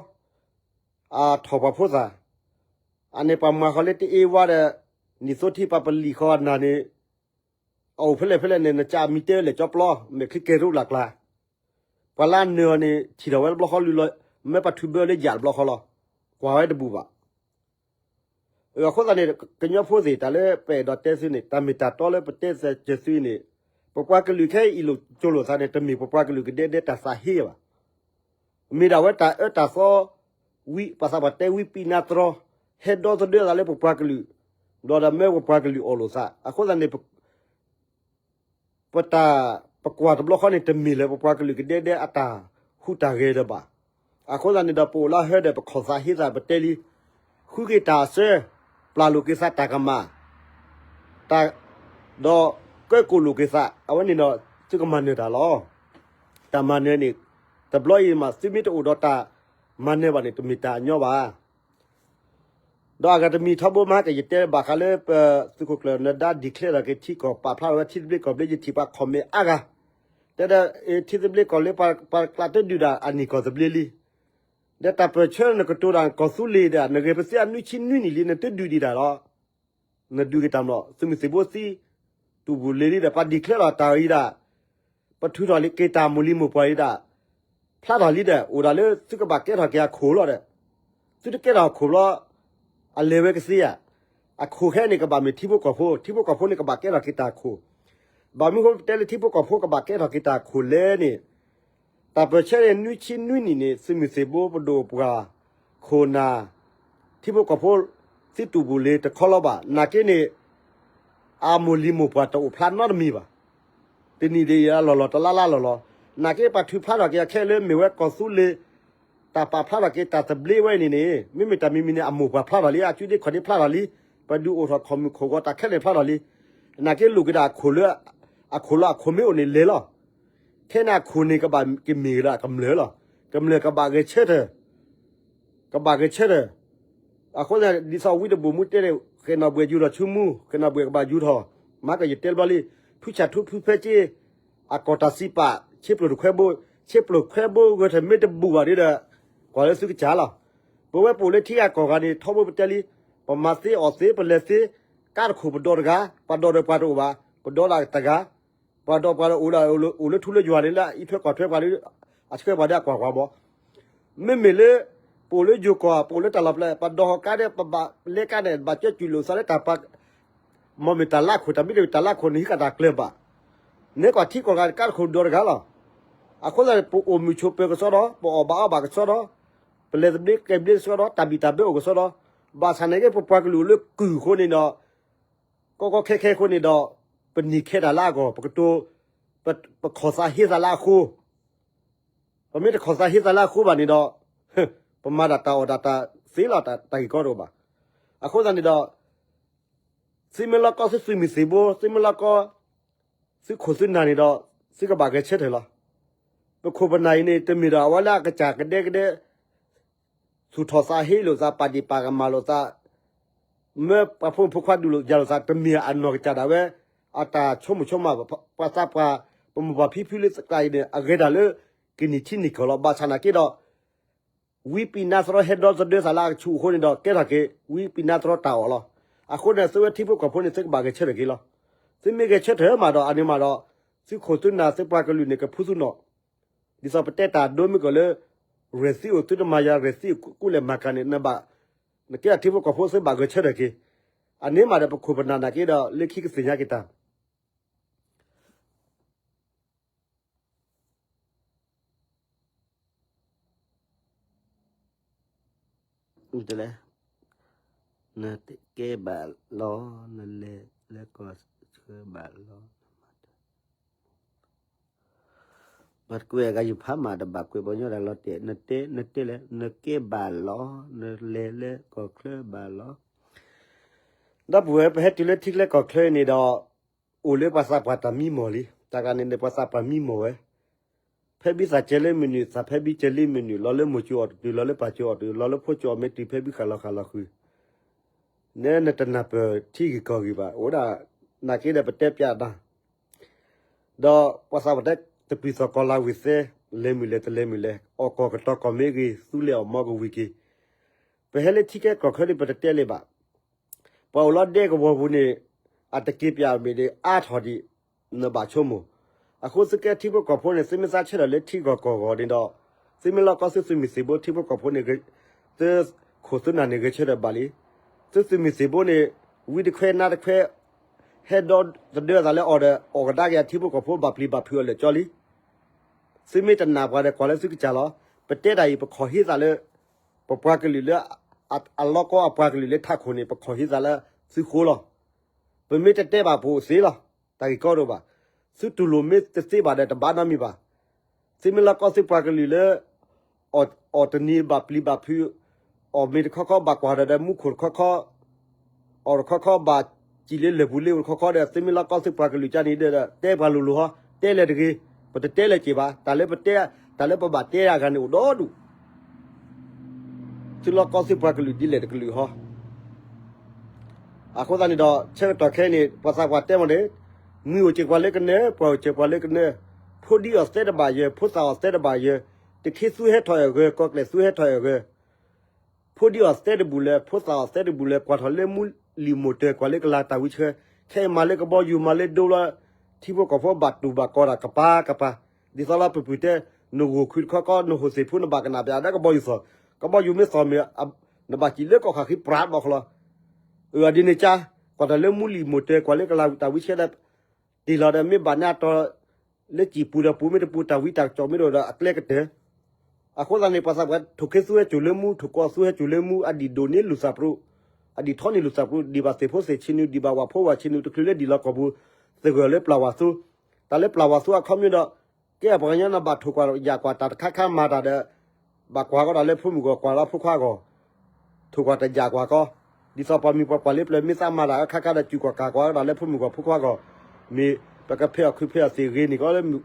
အထီၣ်ပှၤဖိသၣ်, အန့ၣ်ပှၤမၤဃီၤလၢတအ့ဝါဒီး, နံၣ်သိထံပှၤပလံာ်ဃီၤနၤန့ၣ်, အအိၣ်ဖဲလဲၣ်ဖဲလဲၣ်န့ၣ် နကးမံၤတဲလဲၣ်ကၠီပျီ, မဲာ်ချံကဲၤထူလၢ်ကျါ ပှၤလၢအနၢၤအီၤန့ၣ် ထံၣ်ထီၣ်ဝဲတဘျီဃီလံလီၤ, မ့ၢ်ပှၤထုးဘၢလၢယၣ်တဘျီဃီလီၤ, ကွၢ်ဝဲတဘူၣ်ဘၣ်. အဃိသတးန့ၣ် ကညီဖိသ့ၣ် တၢ်လၢပအဲၣ်ဒိးတဲသုန့ၣ် တၢ်မ့ၢ်တၢ်တီလၢပတဲစၢၤသုန့ၣ်, ပပှၤကလုာ်ခဲအံၤအ့ၣ်လိာ်ကၠိလိာ်သးန့ၣ် တမ့ၢ်ပပှၤကလုာ်ကဒဲဒဲတၢ်သးဟ့ဘၣ်. မ့ၢ်ဒၣ်ဝဲတၢ်အၢတၢ်သီ, ဝံ, ပှၤသးပှၢ်တဲဝံပံနါတြီ, ဟဲဒီသဒၢသးလၢပပှၤကလုာ်, ဒီးဒီးမ့ၢ်ပပှၤကလုာ်အီၣ်လိာ်သး, အဃိသတးန့ၣ် ပတၢ်, ပကွၢ်တဘျီဃီန့ၣ် တမ့ၢ်လၢပပှၤကလုာ်ကဒဲဒဲအတၢ်ဟူးတၢ်ဂဲၤဒီးဘၣ်. အဃိသတးန့ၣ်ဒီး ပအိၣ်လၢဟၢဒီး ပခီၣ်သးဟ့သးပတဲလံ, ဃုက့ၤတၢ်အစၢ, ပျၢ်လိာ်က့ၤသးတၢ်ကမၣ်, တၢ်, ဒီးကၢကိၣ်လိာ်က့ၤသး, အဝဲန့ၣ်ဒီး သုကမၤနၢၤတၢ်လီၤ. တၢ်မၤနၢၤန့ၣ်, တဘျီအံၤမး သုမ့ၢ်တအိၣ်ဒီးတၢ်မၤနၢၤဘၣ်န့ၣ် တမ့ၢ်တၢ်အညီဘၣ်. ဒီးအဂၤတမံၤထီဘိမး ကယတဲဘၣ်ဃးလၢပသုးခိၣ်ကျၢၢ်နဒါ declare ထီၣ်က့ၤထံကီၢ် ပာ်ဖျါထီၣ်ဝဲထံသဘျ့ကီၢ်သဘျ့ ယထံၣ်ပှၤ comment အါဂၤ, တဲဒၣ်, ထံသဘျ့ကီၢ်သဘျ့ ပှၤကျးတဒုးဒၣ်အနံၣ်ကီၢ်သဘျ့လံ. ဒီးတၢ်ပၢၢ်ဆၢနကတိၤတၢ်ကီၢ်သူလ့ၤဒီး နဂဲၤပသံအနွံဆံနွံနံၣ်လံ နတဒုးဒံးတၢ်လီၤ. နဒုးက့ၤတၢ်မး သုးမုၢ်သံၣ်ဘိသံ, တူၢ်ဘူၣ်လ့ၤလံဒီး ပှၤ declare ထီၣ်တၢ်အံၤဒၣ်, ပထုးထီၣ်လံက့ၤတၢ်မိၢ်လံၤမိၢ်ပှၢ်လံဒၣ်, ဖျါထီၣ်လံဒီး အိၣ်ဒၣ်လၢသုကဘၣ်ကဲထီၣ်က့ၤအခိၣ်လီၤဒီး, သုတကဲထီၣ်အခိၣ်ဘျီ, အလဲၤဝဲကသ့ဧါ. အခိၣ်ခဲအံၤန့ၣ် ကဘၣ်မ့ၢ်ထံဖိကီၢ်ဖိ, ထံဖိကီၢ်ဖိန့ၣ် ကဘၣ်ကဲထီၣ်က့ၤတၢ်ခိၣ်. ဘၣ်မနုၤဃိပတဲလၢထံဖိကီၢ်ဖိကဘၣ်ကဲထီၣ်က့ၤတၢ်ခိၣ်လဲၣ်န့ၣ်, တၢ်ပၢၢ်ဆၢန့ၣ် နွံဆံနွံနံၣ်န့ၣ် သုးမုၢ်သံၣ်ဘိပဒိၣ်ပှၢ်, ခိၣ်နၢ်, ထံဖိကီၢ်ဖိ, သုတူၢ်ဘူၣ်လ့ၤတခီလီၤဘၣ်. နာ်က့န့ၣ် အမိၢ်လံၤမိၢ်ပှၢ်တအိၣ်ဖျါနီတမံၤဘၣ်. တနံၣ်ဒ်အံၤလီၢ်လီၢ် တလါလါလီၢ်လီၢ်, နာ်က့ပှၤထုးဖျါထီၣ်က့ၤအခဲလၢမ့ၢ်ဝဲကီၢ်သူလ့ၤ, တၢ်ပာ်ဖျါထီၣ်က့ၤတၢ်သဘျ့ဝဲအံၤန့ၣ်န့ၣ် မ့မ့ၢ်တၢ်မံၤမံၤန့ၣ် အမိၢ်ပှၢ်ဖျါထီၣ်လံ, အကုဒ့ခီၣ်ဒ့ဖျါထီၣ်လံ, ပဒုးအိၣ်ထီၣ်ခီၣ်မုၢ်ခိၣ်ဂီၤတၢ်ခဲလၢာ်ဖျါထီၣ်လံ. နာ်က့လိၣ်က့ၤဒၣ်အခိၣ်လၢ, အခိၣ်လၢအခိၣ်မ့ၢ်အိၣ်န့ၣ်လဲၤလီၤ. ခဲန့ၣ်အခိၣ်န့ၣ်ကဘၣ်ကမ့ၢ်က့ၤဒၣ်ကမျၢၢ်လီၤ. ကမျၢၢ်ကဘၣ်ဂဲၤဆၢထၢၣ် ကဘၣ်ဂဲၤဆၢထၢၣ်. အဃိသတး ဒ်သိးဝံတဘိၣ်မူတဲန့ၣ် ဃဲၤနီၣ်ဘှဲၣ်ယူၤထီၣ်ဆူမူ, ဃဲၤနီၣ်ဘှဲၣ်ကဘၣ်ယူၤထီၣ်, မၤကယတဲတဘျီလံ, ဖုဆၣ်ထူဖုဖဲက့, အကီၢ်တၢ်စံးပာ်, ဆ့ပျိတခွဲဘိ, ဆ့ပျိခွဲဘိဂဲၤထၢၣ်မ့ၢ်တဘူးဘၣ်ဒီး ကွၢ်လၢသုကစၢ်လီၤ. ပဝဲပအိၣ်လၢထံဂၤကီၢ်ဂၤန့ၣ် ထီဘိပတဲလံ, ပမၤသ့အီၣ်သ့ပလဲၤသ့, ကါတခိၣ်ပဒိးတဂၤ, ပှၤဒိးဒီးပှၤတအိၣ်ဘၣ်, ပဒိးဒၣ်တဂၤ, ပှၤဒိးပှၤအိၣ်ဒၣ်အိၣ်လၢထူလၢယွၤန့ၣ်လၢအအံးထွဲကွၢ်ထွဲပှၤဒီး အဆှၢပှၤဒီးအကွၢ်ကွၢ်ဘၣ်. မ့မ့ၢ်လၢ ပအိၣ်လၢယိၤကီၢ် ပအိၣ်လၢတၢ်လီၢ်ဖျဲၣ် ပဒိးဟီၣ်ကါဒီး ပဘၣ်လဲၤကါန့ၣ် ဘၣ်ကၠီကူၣ်လိာ်သးလၢတၢ်ပာ် မ့မ့ၢ်တၢ်လၢခိၣ် တၢ်မ့ၢ်တမ့ၢ်တၢ်လၢခိၣ်န့ၣ် ဟံးဃာ်တၢ်ကျၢၤဘၣ်. နဲကွၢ်ထံကီၢ်ဂၤ ကါတခိၣ်ဒိးတဂၤလီၤ. အဃိသတးန့ၣ် ပအိၣ်မုာ်ဆိးပၢၤကစီဒီ, ပအီၣ်ဘၣ်အီဘၣ်ကစီဒီ, ပလဲၤသဘျ့ကဲဘျ့ကစီဒီ, တၢ်ဘံၣ်တၢ်ဘၢအိၣ်ကစီဒီ, ဘၣ်ဆၣ်နာ်က့ ပပှၤကလုာ်အိၣ်လၢကုၢ်အဃိန့ၣ်ဒီး ကီကီခဲခဲအဃိန့ၣ်ဒီး ပနံၣ်ခဲတၢ်လၢအဂီၢ် ပကတိၤ ပခီၣ်သးဟ့သးလၢအဃိ, ပမ့ၢ်တခီၣ်သးဟ့သးလၢအဃိဘၣ်န့ၣ်ဒီး ပမၤဒၣ်တၢ်အီၣ်ဒၣ်တၢ်သ့လီၤ တၢ်ဂ့ၢ်ကီတအိၣ်ဘၣ်. အဃိသတးန့ၣ်ဒီး သုမ့ၢ်လီၤကီသုသုးမုၢ်သံၣ်ဘိ, သုမ့ၢ်လီၤကီ သုခိၣ်သုနၢ်န့ၣ်ဒီး သုကဘၣ်ဂဲၤဆၢထၢၣ်လီၤ. ပခိၣ်ပနၢ်အံၤန့ၣ် တမ့ၢ်ဒီးအဝဲလၢအကစၢ်ကဒဲကဒဲ သူၣ်ထီၣ်သးဟ့လိာ်သး ပာ်ဒ့ၣ်ပာ်ကမၣ်လိာ်သး မၢပှၤဖိမုၣ်ဖိခွါဒုးလိာ်ယၤလိာ်သး တမ့ၢ်အနီၢ်ကစၢ်ဒၣ်ဝဲ အတၢ်ဆိကမိၣ်ဆိကမး ပှၤသးပှၢ် ပမိၢ်ပှၢ်ဖံဖုလၢသကျးအံၤန့ၣ် အဂဲၤတၢ်လၢ ကနံၣ်ထံနံၣ်ကီၢ်လီၤ. ဘၣ်ဆၣ်နာ်က့ဒီး ဝံပံးနါသရီဟဲဒီသဒၢသးလၢအကဆူးအဃိန့ၣ်ဒီး ကဲထီၣ်က့ၤ ဝံပံးနါသရီတၢ်အီၣ်လီၤ. အဃိန့ၣ် သုဝဲထံဖိကီၢ်ဖိန့ၣ် သုကဘၣ်ဂဲၤဆၢထၢၣ်က့ၤလီၤ. သုမ့ၢ်ဂဲၤဆၢထၢၣ်မးဒီး အန့ၣ်မးဒီး သုခိၣ်သုနၢ် သုပှၤကလုာ်န့ၣ် ကဖုသုနီၣ် ဒ်သိးပတဲတၢ်ဒိမ့ၢ်ကီၢ်လၢ ရဲၣ်သံအိၣ်သုတမၤယၤ ရဲၣ်သံအိၣ်ကူလဲၣ်မၤကၤန့ၣ် နဘၣ် နကဲထံဖိကီၢ်ဖိ သုဘၣ်ဂဲၤဆၢထၢၣ်က့ၤ. အန့ၣ်မးဒီး ပခိၣ်ပနၢ်နာ်က့ဒီး လၢခံကသ့ၣ်ညါက့ၤတၢ် တဲလဲၣ်, နကဲဘၣ်လီၤ, နလဲၤလၢကီၢ်ဆၢဘၣ်လီၤ. ဘၣ်တကွဲးအဂၤယဖးမးတဘၣ်ကွဲးပှၤညီတၢ်လီၤတဲာ်, နတဲ နတဲလဲၣ်, နကဲဘၣ်လီၤ, နလဲၤလၢကီၢ်ချၢဘၣ်လီၤ. ဒီပုၢ်ဝဲၢ် ပဟဲတုၤလၢထံကျဲကီၢ်ချၢန့ၣ်ဒီး အိၣ်လၢပှၤသးပှၢ်တၢ်မံမီၢ်လံ. တၢ်ဂၤန့ၣ်န့ၣ် ပှၤသးပှၢ်မံမီၢ်ဝဲ ဖဲဘံသးစဲလၢမုၢ်နုာ် သးဖဲဘံစဲလၢမုၢ်နုာ် လီၤလၢမိၢ်ကၠိအီၤတတုၤ လီၤလၢဖိကၠိအီၤမ့ၢ်တုၤ ဖဲဘံဃာ်လီၤဃာ်လီၤဃုာ် နဲနတနၢ်ပၢၢ်ထံဂ့ၢ်ကီၢ်ဂ့ၢ်ဘၣ် အိၣ်ဒၣ်နာ်က့ဒီးပတဲပျးတၢ် ဒီးပှၤသးပှၢ်တဲ တပျုာ်သီၣ်ကီၢ်လၤဝံၤသဲ လဲၤမုၢ်လဲၤတလဲၤမုၢ်လဲၤ အီၣ်ကီၢ်ကတီၤကီၢ်မ့ၢ်ဂ့ၤ သူလ့ၤအီၣ်မီကဝံၤက့ၤ ပဟဲလၢထံကျဲကီၢ်ချၢန့ၣ် ပတတဲလၢၤဘၣ်. ပှၤအိၣ်လီၤဒဲကဝီၤပူၤန့ၣ် အတက့ၤပျးမ့ၢ်ဒ်အါထီၣ်ဒံး နဘၣ်ဆိကမိၣ်. အဃိသုကဲထံဖိကီၢ်ဖိန့ၣ် သုမ့ၢ်သးဆၢထၢၣ်လၢထံဂီၢ်ကီၢ်ဂီၢ်န့ၣ်ဒီး သုမ့ၢ်လီၤကီသုသုးမုၢ်သံၣ်ဘိ ထံဖိကီၢ်ဖိန့ၣ် သုခိၣ်သုနၢ်န့ၣ်ဂဲၤဆၢထၢၣ်ဘၣ်လံ. သုသုးမုၢ်သံၣ်ဘိန့ၣ် ဝံတခွဲနါတခွဲ ဟဲဒီသဒၢသးလၢအီၤဒီး အီၣ်ကဒါက့ၤအထံဖိကီၢ်ဖိဘၣ်ပျံၤဘၣ်ဖုးအီၤလၢာ်ကၠီလံ. သုမ့ၢ်တနာ်ပှၤဒီးကွၢ်လၢသုကစၢ်လီၤ. ပတဲတၢ်အံၤ ပခီၣ်ဟ့သးလၢ ပပှၤကလုာ်လၢ အလီၢ်ကီအပှၤကလုာ်လၢထးခိၣ်န့ၣ် ပခီၣ်ဟ့သးလၢသုဃိလီၤ. ပမ့ၢ်တတဲဘၣ်ပအိၣ်သ့လီၤ. တၢ်ဂ့ၢ်ကီတအိၣ်ဘၣ်. သုတူၢ်လိာ်မ့ၢ်တသ့ဘၣ်ဒီးတဘၣ်နီတမံၤဘၣ်. သုမ့ၢ်လီၤကီသုပှၤကလုာ်လၢ အီၣ်တနံၤဘၣ်ပျံၤဘၣ်ဖုး အီၣ်မ့ၤတခီခီဘၣ်ကွၢ်ဒီးမူခိၣ်တခီခီ အီၣ်တခီခီဘၣ်စံၣ်လၢလၢၢ်ပူၤလ့ပူၤတခီခီဒီး သုမ့ၢ်လီၤကီသုပှၤကလုာ်ကန့ၣ်ဒီး တဲပှၤလိၤလိၤဟီ, တဲလဲၣ်တဂ့ၤ, ပတတဲလဲၣ်က့ၤဘၣ်. တၢ်လၢပတဲ တၢ်လၢပဘၣ်တဲအဂၤန့ၣ်အိၣ်ဒီဒူၣ်. သုလီၤကီသုပှၤကလုာ်ဒ်လဲၣ်တကလုာ်ဟီ. အဃိသတးန့ၣ်ဒီး ဆၢကတီၢ်ခဲအံၤန့ၣ် ပှၤသးပှၢ်တဲမ့ၢ်န့ၣ် မုၢ်အိၣ်စၢၤပှၤလၢကနၢ, ပှၢ်အိၣ်စၢၤပှၤလၢကနၢ, ဖိဒံအီၤသဲတဘၣ်ယၢၤ, ဖိသၣ်အီၤသဲတဘၣ်ယၢၤ, တခ့သူဟဲထီၣ်အဂၢၢ်, ကီၢ်ကျဲးသူဟဲထီၣ်အဂၢၢ် ဖိဒံအီၤသဲတဘူၣ်လၢၤ, ဖိသၣ်အီၤသဲတဘူၣ်လၢၤ, ကွၢ်ထီၣ်လၢမူလံၤမိၢ်တၢၤ ကွၢ်လၢကလၤတၢ်ဝံဆှၢ, ခဲအံၤမၤလၢကဘီယူၤ မၤလၢဒိလီၤ, ထံဖိကီၢ်ဖိဘၣ်တူၢ်ဘၣ်ကီးတၢ်ကပၤကပၤ, ဒ်သိးလၢပပုၢ်တဲ, နဂိၢ်ခုၣ်တခီခီ နဟိၣ်သ့ၣ်ဖိနဘၣ်ကနၣ်ပျးဒီးကဘီယူၤသီၣ်, ကဘီယူၤမ့ၢ်သီၣ်မ့ၢ် နဘၣ်စံၣ်လၢကီၢ်ခးဃံပြးဘီၣ်ဃလီၤ. အဒ်န့ၣ်ကါ, ကွၢ်ထီၣ်လၢမူလံၤမိၢ်တၢၤ ကွၢ်လၢကလၤတၢ်ဝံဆှၢဒီး တ့ၢ်လီၤဒီးမ့ၢ်ဘၣ်န့ၣ်အတီၤ လၢစံၣ်ပူၤဒီးပူၤမ့ၢ်တပူၤ တၢ်ဝံတၢ်ကစီၣ်မ့ၢ်တအိၣ်ဒီးအကျဲကတၢၢ်. အဃိသတးန့ၣ် ပှၤသးပှၢ်ထိၣ်ခ့သူဟဲစိာ်လၢမူ, ထိၣ်ကီၢ်သူဟဲစိာ်လၢမူ, အဒံၣ်ဒိၣ်န့ၢ်လူၤသးပရူး, အဒံၣ်ထီန့ၢ်လူၤသးပရူး, ဒံၣ်ဘၣ်သ့ၣ်ဖိသ့ၣ်ဆံနုာ်, ဒံၣ်ဘၣ်ဝၣ်ဖိဝၣ်ဆံနုာ်, တချုးလၢဒံၣ်လီၤကီၢ်ပူၤ, သဂၢၢ်လၢပျၢ်ဝၣ်သူ, တၢ်လၢပျၢ်ဝၣ်သူအခီပညီဒီး ကဲပှၤကညီန့ၣ်ဘၣ်ထိၣ်ကွၢ်ယာ်ကွၢ်တၢ်တခါခါမၤတၢ်ဒီး ဘၣ်ကွၢ်ကီးတၢ်လၢဖိမုၣ်ဂီၢ် ကွၢ်လၢဖိခွါဂီၢ်, ထိၣ်ကွၢ်တယာ်ကွၢ်ကီး, ဒ်သိးပှၤမံၤပှၤပှၢ်လၢပျၢၤမ့ၢ်သးမၤတၢ်ခါခါဒီး စူၢ်ကွၢ်ကးကွၢ်ကီးတၢ်လၢဖိမုၣ်ဂီၢ်ဖိခွါဂီၢ်, မ့ၢ်ပကဖဲးအီၣ်ခုဖဲးအီၣ်သ့ၣ်ဂ့ၤန့ၢ်ကီးလၢ ဂ့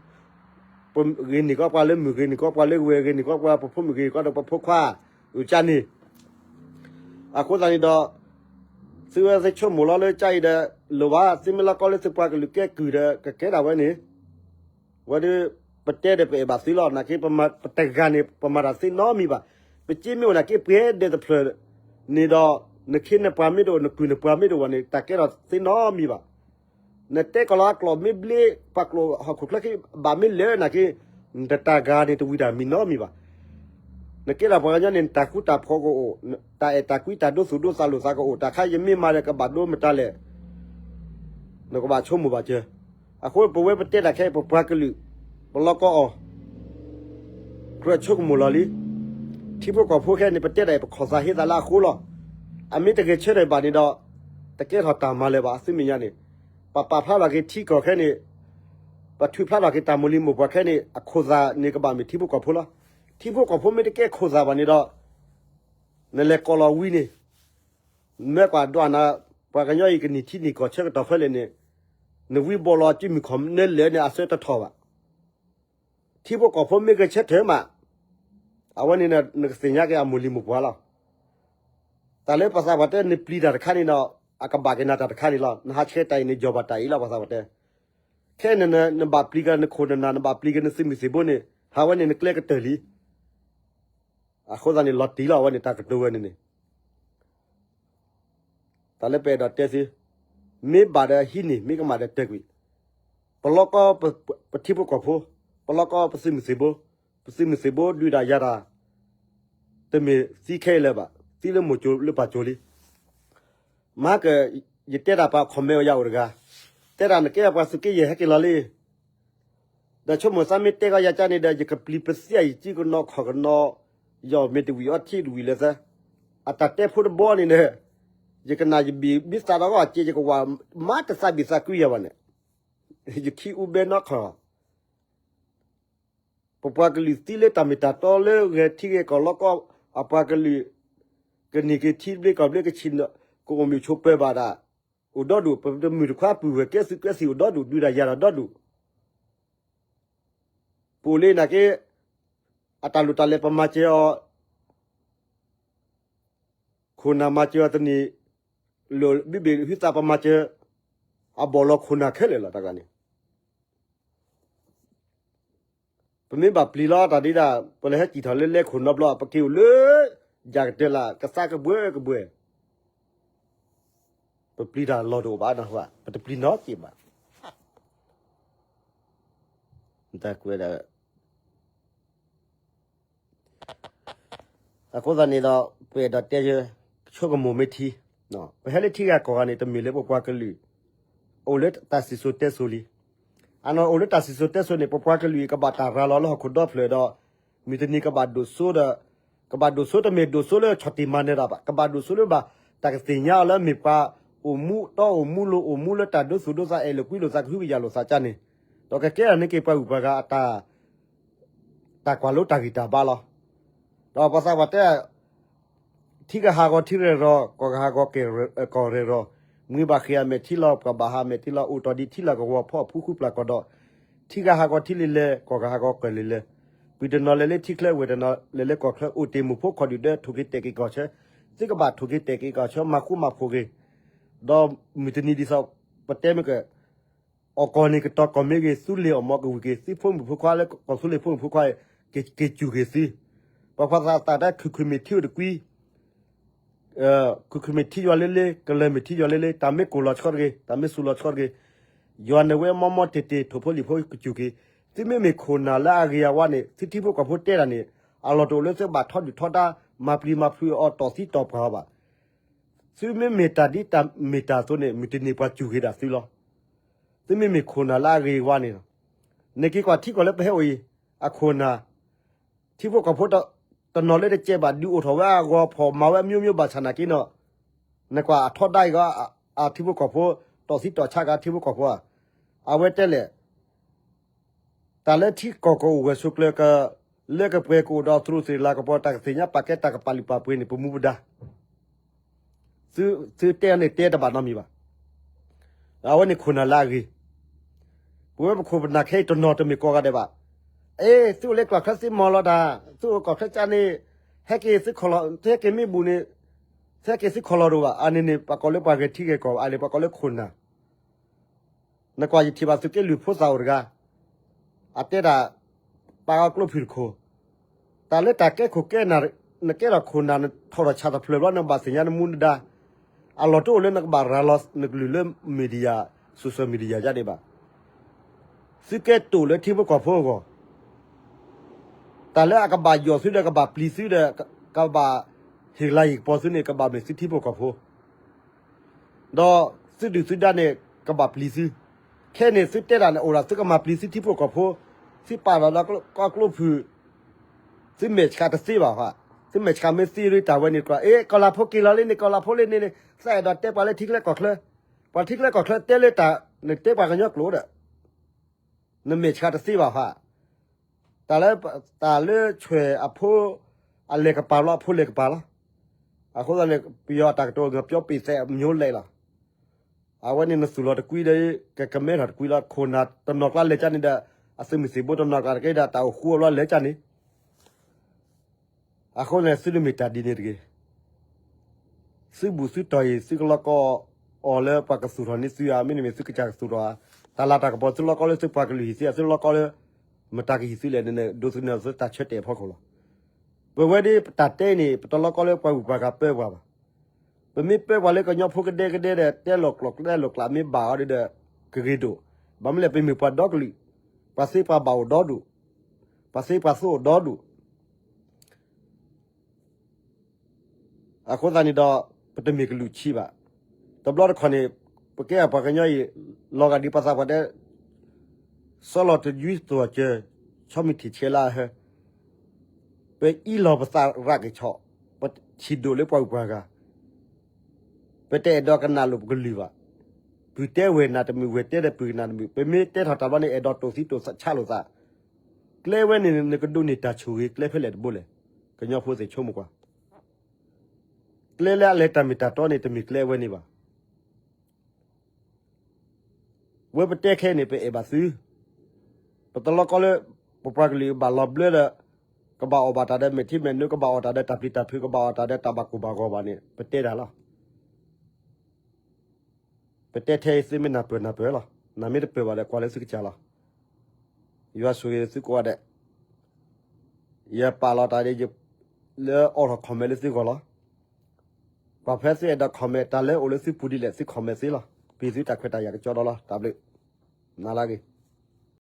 ၤန့ၢ်ကီးပှၤလၢမုၢ် ဂ့ၤန့ၢ်ကီးပှၤလၢဝဲၢ် ဂ့ၤန့ၢ်ကီးပှၤပဖိမုၣ် ဂ့ၤန့ၢ်ကီးဒီးပဖိခွါ, အကၢ်န့ၣ် အဃိသတးန့ၣ်ဒီး သုဝဲသုဆိကမိၣ်လီၤလၢကၢ်အံၤဒီး လိၣ်ဘၣ် သုမ့ၢ်လီၤကီလၢသုပှၤကလုာ်ကဲကုၢ်ဒီး ကကဲဒၣ်ဝဲန့ၣ်, ဝဲဒၣ် ပတဲဒီးပအဲၣ်ဘၣ်သုလီၤ. နာ်က့ ပတဂၤန့ၣ် ပမၤတၢ်သ့နီတမံၤဘၣ်. ပစ့မ့ၢ်အိၣ်နာ်က့ ပှဲၤဒဲးတဖျၢၣ်န့ၣ်ဒီး နခ့နပှၤမ့ၢ်တအိၣ် နကုၢ်နပှၤမ့ၢ်တအိၣ်န့ၣ် တၢ်ကဲထီၣ်သ့နီတမံၤဘၣ်. နတဲကီၢ်လီၤအကျိာ်မ့ၢ်ဘျ့ ပှၤကျိာ်ဟီၣ်ခိၣ်ချၢက့ ဘၣ်မ့ၢ်လၢနာ်က့ နတတၢ်ဂၤန့ၣ် တဝံၤတၢ်မံၤနီတမံၤဘၣ်. နကဲထီၣ်ပှၤကညီန့ၣ် နတၢ်ဃူတၢ်ဖိးကအိၣ်, တၢ်အဲၣ်တၢ်ကွံ တၢ်ဒိသူၣ်ဒိသးလိာ်သးကအိၣ်, တၢ်ခါယမ့ၢ်မၤဒီးကဘၣ်ဒိမတၤလဲၣ်, နကဘၣ်ဆိကမိၣ်ဘၣ်စၢၤ. အဃိပဝဲပတဲတၢ်ခဲအံၤ ပပှၤကလုာ် ပလီၢ်ကီအီၤ ကြၢးဆိကမိၣ်လီၤလံ. ထံဖိကီၢ်ဖိခဲအံၤန့ၣ် ပတဲဒၣ်အံၤ ပခီၣ်သးဟ့သးလၢအဃိလီၤ. အမ့ၢ်တဂဲၤဆၢထၢၣ်ဘၣ်န့ၣ်ဒီး တကဲထီၣ်တၢ်မၤလၢၤဘၣ် သုမဲာ်ညါန့ၣ်. ပပာ်ဖျါထီၣ်က့ၤထံကီၢ်ခဲအံၤန့ၣ်, ပထုးဖျါထီၣ်က့ၤတၢ်မိၢ်လံၤမိၢ်ပှၢ်ခဲအံၤန့ၣ် အခိၣ်သးန့ၣ်ကဘၣ်မ့ၢ်ထံဖိကီၢ်ဖိလီၤ. ထံဖိကီၢ်ဖိမ့ၢ်တကဲခိၣ်သးဘၣ်န့ၣ်ဒီး နလဲၤကိးလီၤဝံၤန့ၣ် မ့ၢ်ကွၢ်ဒွးနၤ, ပှၤကညီအံၤကနံၣ်ထံနံၣ်ကီၢ်ဆၢကတီၢ်ဖဲလဲၣ်န့ၣ်, နဝံဘီလီၤစုမုၢ်ခီၣ်နဲလဲၣ်န့ၣ် အဆၢတထီၣ်ဘၣ်. ထံဖိကီၢ်ဖိမ့ၢ်ဂဲၤဆၢထၢၣ်မး, အဝဲန့ၣ်နကသ့ၣ်ညါက့ၤအမိၢ်လံၤမိၢ်ပှၢ်လီၤ. တၢ်လၢပှၤသးပှၢ်တဲနပျံၤတၢ်တခါန့ၣ်ဒီး အကဘၣ်က့ၤနၤတၢ်တခါန့ၣ်လီၤ. နဟးဆှဲးတၢ်အံၤန့ၣ် ယီၤဘၣ်တၢ်အံၤလီၤ ပှၤသးပှၢ်တဲ. ခဲအံၤန့ၣ် နဘၣ်ပျံၤက့ၤနခိၣ်နနၢ် နဘၣ်ပျံၤက့ၤနသုးမုၢ်သံၣ်ဘိန့ၣ် ဟးဝဲန့ၣ်နကျဲကတၢၢ်လံ. အဃိသတးန့ၣ်လီၤတံၢ်လီၤ အဝဲန့ၣ်တၢ်ကတိၤဝဲန့ၣ်န့ၣ် တၢ်လၢပအဲၣ်ဒိးတဲသု, မ့ၢ်ဘၣ်ဒီးဟံးန့ၢ် မ့ၢ်ကမၣ်ဒီးတၢၢ်ကွံာ်, ပလီၢ်ကီ ပထံဖိကီၢ်ဖိ, ပလီၢ်ကီပသုးမုၢ်သံၣ်ဘိ, ပသုးမုၢ်သံၣ်ဘိဒုးတၢ်ယၤတၢ်, တမ့ၢ်သံခဲအံၤလၢၤဘၣ်, သံလၢမိၢ်ကၠိလၢပၢ်ကၠိလံ. မဟါက ယတဲတၢ်ပှၤ comment ယၤအိၣ်တဂၤ, တဲဒၣ်နကဲပှၤသုးက့ယဲၢ်ဟဲက့ၤလီၤလံ ဒီးဆိကမိၣ်သးမ့ၢ်တဲကီးယၤကန့ၣ်ဒီး ယကပျံၤပသံအယံၤကၠံကနီၤခီၣ်ကနီၤ, ယီၢ်မ့ၢ်တဝံၣ်အီထံတဝံၣ်လၢသၢ, အတၢ်တဲဖိတဘီန့ၣ်ဒီး, ယကနၣ်ယဘံၣ်ဘံသးဒီးအီၤက့ ယကဝၤမၤတသးဘံၣ်သးကွံယၤဘၣ်န့ၣ်, ယခံအူဘဲနီၢ်ခီၣ် ပပှၤကလုာ်သံလၢတၢ်မ့ၢ်တၢ်တီလၢဂဲၤထံဂဲၤကီၢ်လီၢ်ကီ, အပှၤကလုာ် ကန့ၢ်က့ၤထံဘျ့ကီၢ်ဘျ့ကဆံး, ကအိၣ်မုာ်ဆိးပၢၤဘၣ်ဒၣ်, အိၣ်ဒီဒူၣ်, ပတမုၢ်တခွါပုၢ်ဝဲၢ်ကဲသုးကဲသံၣ်အိၣ်ဒီဒူၣ် ဒုးတၢ်ယၤတၢ်ဒီဒူၣ်, ပအိၣ်လၢနာ်က့ အတၢ်လိၣ်တၢ်လဲၤပမၤစၢၤအီၤ, ခိၣ်နၢ်မၤစၢၤအီၤတန့ၢ်, လၢဘံၣ်ဘ့ၣ်ဟုသးပမၤစၢၤ, အဘီၣ်လီၤခိၣ်နၢ်ခဲလၢာ်လီၤ တၢ်ကျါန့ၣ် ပမ့ၢ်ဘၣ်ပျံၤလီၤတၢ်ဒ်ဒၣ် ပလဲၤဟဲစံၣ်ထီၣ်လၢလဲခိၣ်နီဘျီ ပက့ၤအိၣ်လၢ ယၤကတၢၢ်လၢ် ကသးကဘှဲကဘှဲ, ပပျံၤတၢ်လီၢ်တအိၣ်ဘၣ်နီၤ, ပတပျံၤနီတစဲးဘၣ်. တၢ်ကွဲးဒၣ် အဃိသတးန့ၣ်ဒီး ပအဲၣ်ဒိးတဲ ဆိကမိၣ်မ့ၢ်ထံ, ပဟဲလၢထံဂၤကီၢ်ဂၤန့ၣ် တမ့ၢ်လၢပပှၤကလုာ် အိၣ်လၢတၢ်စံၣ်စိၤတဲစိၤလံ. အနီၢ်အိၣ်လၢတၢ်စံၣ်စိၤတဲစိၤန့ၣ် ပပှၤကလုာ်အံၤကဘၣ်တၢ်ရၤလီၤလၢဟီၣ်ခိၣ်ဒီဖျၢၣ်ဒီး မုၢ်တနံၤကဘၣ်ဒိၣ်စိဒီး, ကဘၣ်ဒိၣ်စိတမ့ၢ်ဒိၣ်စိလၢဆီၣ်တံၢ်မၤနၢၤတၢ်ဘၣ်, ကဘၣ်ဒိၣ်စိလၢဘၣ်တၢ်ကသ့ၣ်ညါအီၤလၢအမ့ၢ်ပှၤ အိၣ်မူတီအိၣ်မူလိၤ အိၣ်မူလၢတၢ်ဒိသူၣ်ဒိသး အဲၣ်လိာ်ကွံလိာ်သး ကဟုကယာ်လိာ်သးကန့ၣ်, ဒီးကကဲထီၣ်န့ၢ်က့ၤပှၤဂုၤပှၤဂၤအတၢ် တၢ်ကွၢ်လိတၢ်ဂံၢ်တၢ်ဘါလီၤ. ဒီးပှၤသးပှၢ်တဲ ထံဂၤဟးဂီၤထံရဲၣ်ရီၤ, ကီၢ်ဂၤဟးဂီၤကီၢ်ရဲၣ်ရီၤ, မှံဘၣ်ဃ့ၢ်အမဲာ်ထံလီၤ, ပှၤဘၣ်ဟးမဲာ်ထံလီၤ, အိၣ်တီၢ်ဒံးထံလီၤကဝီၤဖီၣ်ဖူဃုပျၢ်ကီၢ်ဒီး, ထံဂၤဟးဂီၤထံလံၤလဲၣ်, ကီၢ်ဂၤဟးဂီၤကီၢ်လံၤလဲၣ်, ပုၢ်တနီၤလဲၤလၢထံချၢ ဝဲၢ်တနီၤလဲၤလၢကီၢ်ချၢ, အိၣ်တ့ၢ်မုၢ်ဖိခီၣ်ဒုၣ်ဒၢ ထိၣ်က့ၤတဲာ်က့ၤကီၢ်ဆၢ, သုကဘၣ်ထိၣ်က့ၤတဲာ်က့ၤကီၢ်ဆၢ မၤဃူမၤဖိးဂ့ၤ, ဒီးမုၢ်တနံၤဒ်သိး ပတဲမ့ၢ်က အီၣ်ကီၢ်န့ၣ်ကတီၤကီၢ်မ့ၢ်ဂ့ၤ, သူလ့ၤအီၣ်မီကဝံၤက့ၤ, သုဖိမုၣ်ဖိခွါလၢကီၢ်သူလ့ၤဖိမုၣ်ဖိခွါအံၤ က့ၤစူၢ်က့ၤသု, ပှၤဖှီၣ်သးသးတၢ် ခုၣ်ခုၣ်မ့ၢ်ထံအိၣ်တကွံ, ခုၣ်ခုၣ်မ့ၢ်ထံယွၤလၢလ့, ကလၢၢ်မ့ၢ်ထံယွၤလၢလ့, တၢ်မ့ၢ်ကိၢ်လီၤဆီတဂ့ၤ, တၢ်မ့ၢ်စူၤလီၤဆီတဂ့ၤ, ယွၤန့ၣ်ဝဲမီမီတ့ၢ်တ့ၢ် ထိၣ်ဖိလံၣ်ဖိကစူၢ်က့ၤ, သုမ့မ့ၢ်ခိၣ်နၢ်လၢအဂ့ၤအဝါန့ၣ် သုထံဖိကီၢ်ဖိတဲတၢ်န့ၣ် အလီၢ်တအိၣ်လၢသုကဘၣ်ထီဒုၣ်ထီဒါ မၤပျံၤမၤဖုးအီၤတီၢ်သံတီၢ်ပှၢ်အီၤဘၣ်. သုမ့မ့ၢ်တၢ်ဒ်တၢ်မ့ၢ်တၢ်အသိးန့ၣ် မုၢ်တနံၤပှၤစူၢ်က့ၤဒၣ်သုလီၤ. သုမ့မ့ၢ်ခိၣ်နၢ်လၢအဂ့ၤအဝါန့ၣ်လီၤ. နက့ၤကွၢ်ထံကီၢ်လၢပဟဲအိၣ်အံၤ အခိၣ်နၢ်, ထံဖိကီၢ်ဖိတနီၤလၢတကဲဘၣ် ဒုးအိၣ်ထီၣ်ဝဲအဂီၤဖီၣ် မၤဝဲအမျိုးမျိုးဘၣ်ဆၣ်နာ်က့နီၤ, နကွၢ်အထီဒါအံၤဂီၢ် အထံဖိကီၢ်ဖိ တီၢ်သံတီၢ်ဆါဂၤထံဖိကီၢ်ဖိဧါ, အဝဲတဲလဲၣ် တၢ်လၢထံကီၢ်ကအိၣ်ဝဲၢ်ဆိးကျၢၤ ကလၢကပှဲၤကအိၣ်ဒီးသရူးသရ့ၤလၤကပီၤ တၢ်ကသ့ၣ်ညါပာ်ကဲတၢ်ကပာ်လုၢ်ပာ်ပှ့ၤန့ၣ် ပမူပဒါ, သုတဲန့ၣ်တဲတဘၣ်နီတမံၤဘၣ်. အဝဲန့ၣ်ခိၣ်နၢ်လၢအဂ့ၤ, ပဝဲပခိၣ်ပနၢ်ခဲအံၤတနီၤတမ့ၢ်ကိးဂၤဒဲးဘၣ်. အ့ သုအိၣ်လၢကီၢ်ချၢသ့မီၤလီၤတၢ်, သုအိၣ်ကီၢ်ချၢကန့ၣ် ဟဲက့ၤသုခီၣ်လီၤ, သုဟဲက့ၤမ့ၢ်ဘူၣ်န့ၣ် သုဟဲက့ၤသုခီၣ်လီၤတအိၣ်ဘၣ်. အန့ၣ်န့ၣ် ပှၤကိးလၢပှၤဂဲၤထံဂဲၤကီၢ်, အန့ၣ်ပှၤကိးလၢခိၣ်နၢ် နကွၢ်ယထံၣ်ဘၣ်သုးက့လွံၢ်ဖိသၣ်အိၣ်တဂၤ, အတဲဒၣ် ပာ်အီၤကျိဖုၣ်တခိၣ်, တၢ်လၢတၢ်ကဲခိၣ်ကဲနၢ်, နကဲထီၣ်ခိၣ်နၢ် နထီၣ်ထီၣ်ဆၣ်တဖျၢၣ်ဘျီ နကဘၣ်သ့ၣ်ညါနမူနဒါ, အလီၢ်တအိၣ်လၢနကဘၣ်ရၤလီၤနကလုၢ်လၢ media, social media ယါဒံးဘၣ်. သုကဲတိာ်လၢထံဖိကီၢ်ဖိအဂီၢ်, တၢ်လၢအကဘၣ်ယီၢ်သုဒီး ကဘၣ်ပျံၤသုဒီး ကဘၣ်ဟ့ၣ်လၤဟ့ၣ်ကပီၤသုန့ၣ် ကဘၣ်မ့ၢ်သုထံဖိကီၢ်ဖိ ဒီးသုဒုၣ်သုဒါန့ၣ် ကဘၣ်ပျံၤသု. ခဲန့ၣ် သုတဲဒၣ်န့ၣ် အိၣ်ဒၣ်သုကမၤပျံၤသုထံဖိကီၢ်ဖိ, သုပာ်လီၤဒီးကီၢ်ကျိဖုၣ်, သုမဲာ်ဆှးတသ့ဘၣ်ဃး, သုမဲာ်ဆှးမ့ၢ်သ့ရ့တၢ်ဝဲန့ၣ် အ့ ကီၢ်လၤဖိက့ၤလီၤလံန့ၣ် ကီၢ်လၤဖိလံန့ၣ်န့ၣ် သးအဲၣ်ဒိးတဲပှၤလၢထံချၢကီၢ်ချၢ, ပှၤထံချၢကီၢ်ချၢတဲလၢတၢ် နတဲပှၤကညီကျိာ်ဒီး နမဲာ်ဆှးတသ့ဘၣ်ဃး, တၢ်လၢ, တၢ်လၢဆွဲၣ်အဖိ, အလဲၤကပၤလီၤ အဖိလဲၤကပၤလီၤ. အဃိသတးန့ၣ် ပယီၤအတၢ်ကတိၤ ငပြောပိတ်သဲမျိုးလဲလီၤ. အဝဲန့ၣ်နသူၣ်လီၤတကွံဒီး ကကမဲထီၣ်တကွံလီၤ. ခိၣ်နၢ်တနီၤကျါလဲၤကၢန့ၣ်ဒီး အသုးမုၢ်သံၣ်ဘိတနီၤကျါတက့ၢ်ဒီး တၢ်အိၣ်ဃူအဘျီလဲၤကၢန့ၣ် အဃိန့ၣ် သုတမ့ၢ်တၢ်ဒ်န့ၣ်တဂ့ၤ. သုဘူးသုတီၢ်အံၤ သုကလီကီအီၤလၢပှၤကသူၣ်ထီၣ်န့ၢ်သုဧါ မ့တမ့ၢ်သုကစၢ်ကသူၣ်ထီၣ်ဧါ. တၢ်လၤတၢ်ကပီၤသုလီကီလၢသုပှၤကလုာ်ဟံၣ်သ့ဧါ, သုလီကီလၢ မတၤကဟံၣ်သုလဲၣ်န့ၣ် ဒိးသန့ၤသုတၢ်ဆၢတဲာ်အဖီခိၣ်လီၤ. ပဝဲဒ်ပတၢ်တဲအံၤန့ၣ် ပတလီကီလၢပှၤဂုၤပှၤဂၤပၢပှၤဘၣ်. ပမ့ၢ်ပၢပှၤလၢကညီဖိကဒဲကဒဲဒီး တဲလီၤကျိာ်ကျဲလီၤကျးမ့ၢ်ဘၣ်အီၤဒီး ကဂ့ၤဒိၣ်, ဘၣ်မနုၤလဲၣ် ပမ့ၢ်ပှၤဒီကလုာ်, ပှၤသ့ပှၤဘၣ်အိၣ်ဒီဒူၣ်, ပှၤသ့ပှၤသိအိၣ်ဒီဒူၣ် အဃိသတးန့ၣ်ဒီး ပတမ့ၢ်ကလုာ်ဆံးဘၣ်. တဘျီတခီၣ်န့ၣ် ပကဲပှၤကညီအံၤ လီၤဂာ်ဒ်ပှၤသးပှၢ်တဲ စီလီၤတယွံသိၣ်အစၢၤ ဆီမုၢ်ထံၣ်ဆဲးလၢအဟၢ, ပအံးလီၤပသးရးက့ၤဆီၣ်, ပထံၣ်ဒိၣ်လၢပှၤဂုၤပှၤဂၤ, ပတအဲၣ်ဒိးကနၣ်လိာ်ပကလုၢ်ဘၣ်. ပုၢ်တဲဝဲၢ်နၢ်တမုာ် ဝဲၢ်တဲဒီးပုၢ်ကနၣ်တမုာ်, ပမ့ၢ်တဲထီၣ်တၢ်ဘျီန့ၣ် အဲၣ်ဒိးတိာ်သံတိာ်ဆါလိာ်သး ကျဲဝဲန့ၣ် နကဒိးန့ၢ်တၢ်ဆိၣ်ဂ့ၤကျဲဖဲလဲၣ်တဘိလဲၣ်. ကညီဖိသ့ၣ်ဆိကမိၣ်ကွၢ်, ကျဲလၢအလဲၤတၢ်မ့ၢ်တၢ်တီန့ၣ် တမ့ၢ်ကျဲအဝဲန့ၣ်ဘၣ်. ဝဲပတဲခဲအံၤန့ၣ် ပအဲၣ်ဘၣ်သု, ပတလီကီလၢ ပပှၤကလုာ်ဘၣ်လီၤဘျၢဒီး ကဘၣ်အီၣ်ဘၣ်တၢ်ဒီးမဲာ်ထံမဲာ်နိ, ကဘၣ်အီၣ်တၢ်ဒီးတၢ်ပျံၤတၢ်ဖုး, ကဘၣ်အီၣ်တၢ်ဒီးတၢ်ဘၣ်ကိၢ်ဘၣ်ဂီၤဘၣ်န့ၣ် ပတဲတၢ်လီၤ. ပတဲထဲအံၤ သုမ့ၢ်နၢ်ပၢၢ်နၢ်ပၢၢ်လီၤ. နမ့ၢ်တပၢၢ်ဘၣ်ဒီး ကွၢ်လၢသုကစၢ်လီၤ. ယွၤဆိၣ်ဂ့ၤသုကိးဂၤဒဲး. ယပာ်လီၤတၢ်ဒ် လၢအိးထီၣ် comment လၢသုဂီၢ်လီၤ. ပှၤဖဲသုအဲၣ်ဒိး comment တၢ်လၢအိၣ်လၢသုပူၤဒ်လဲၣ် သု comment သ့လီၤ. ပျံၤသုတၢ်ခွဲးတၢ်ယာ်ကကၠီဒီလီၤ. တၢ်ဘျုး, နၤလၢအဂ့ၤ.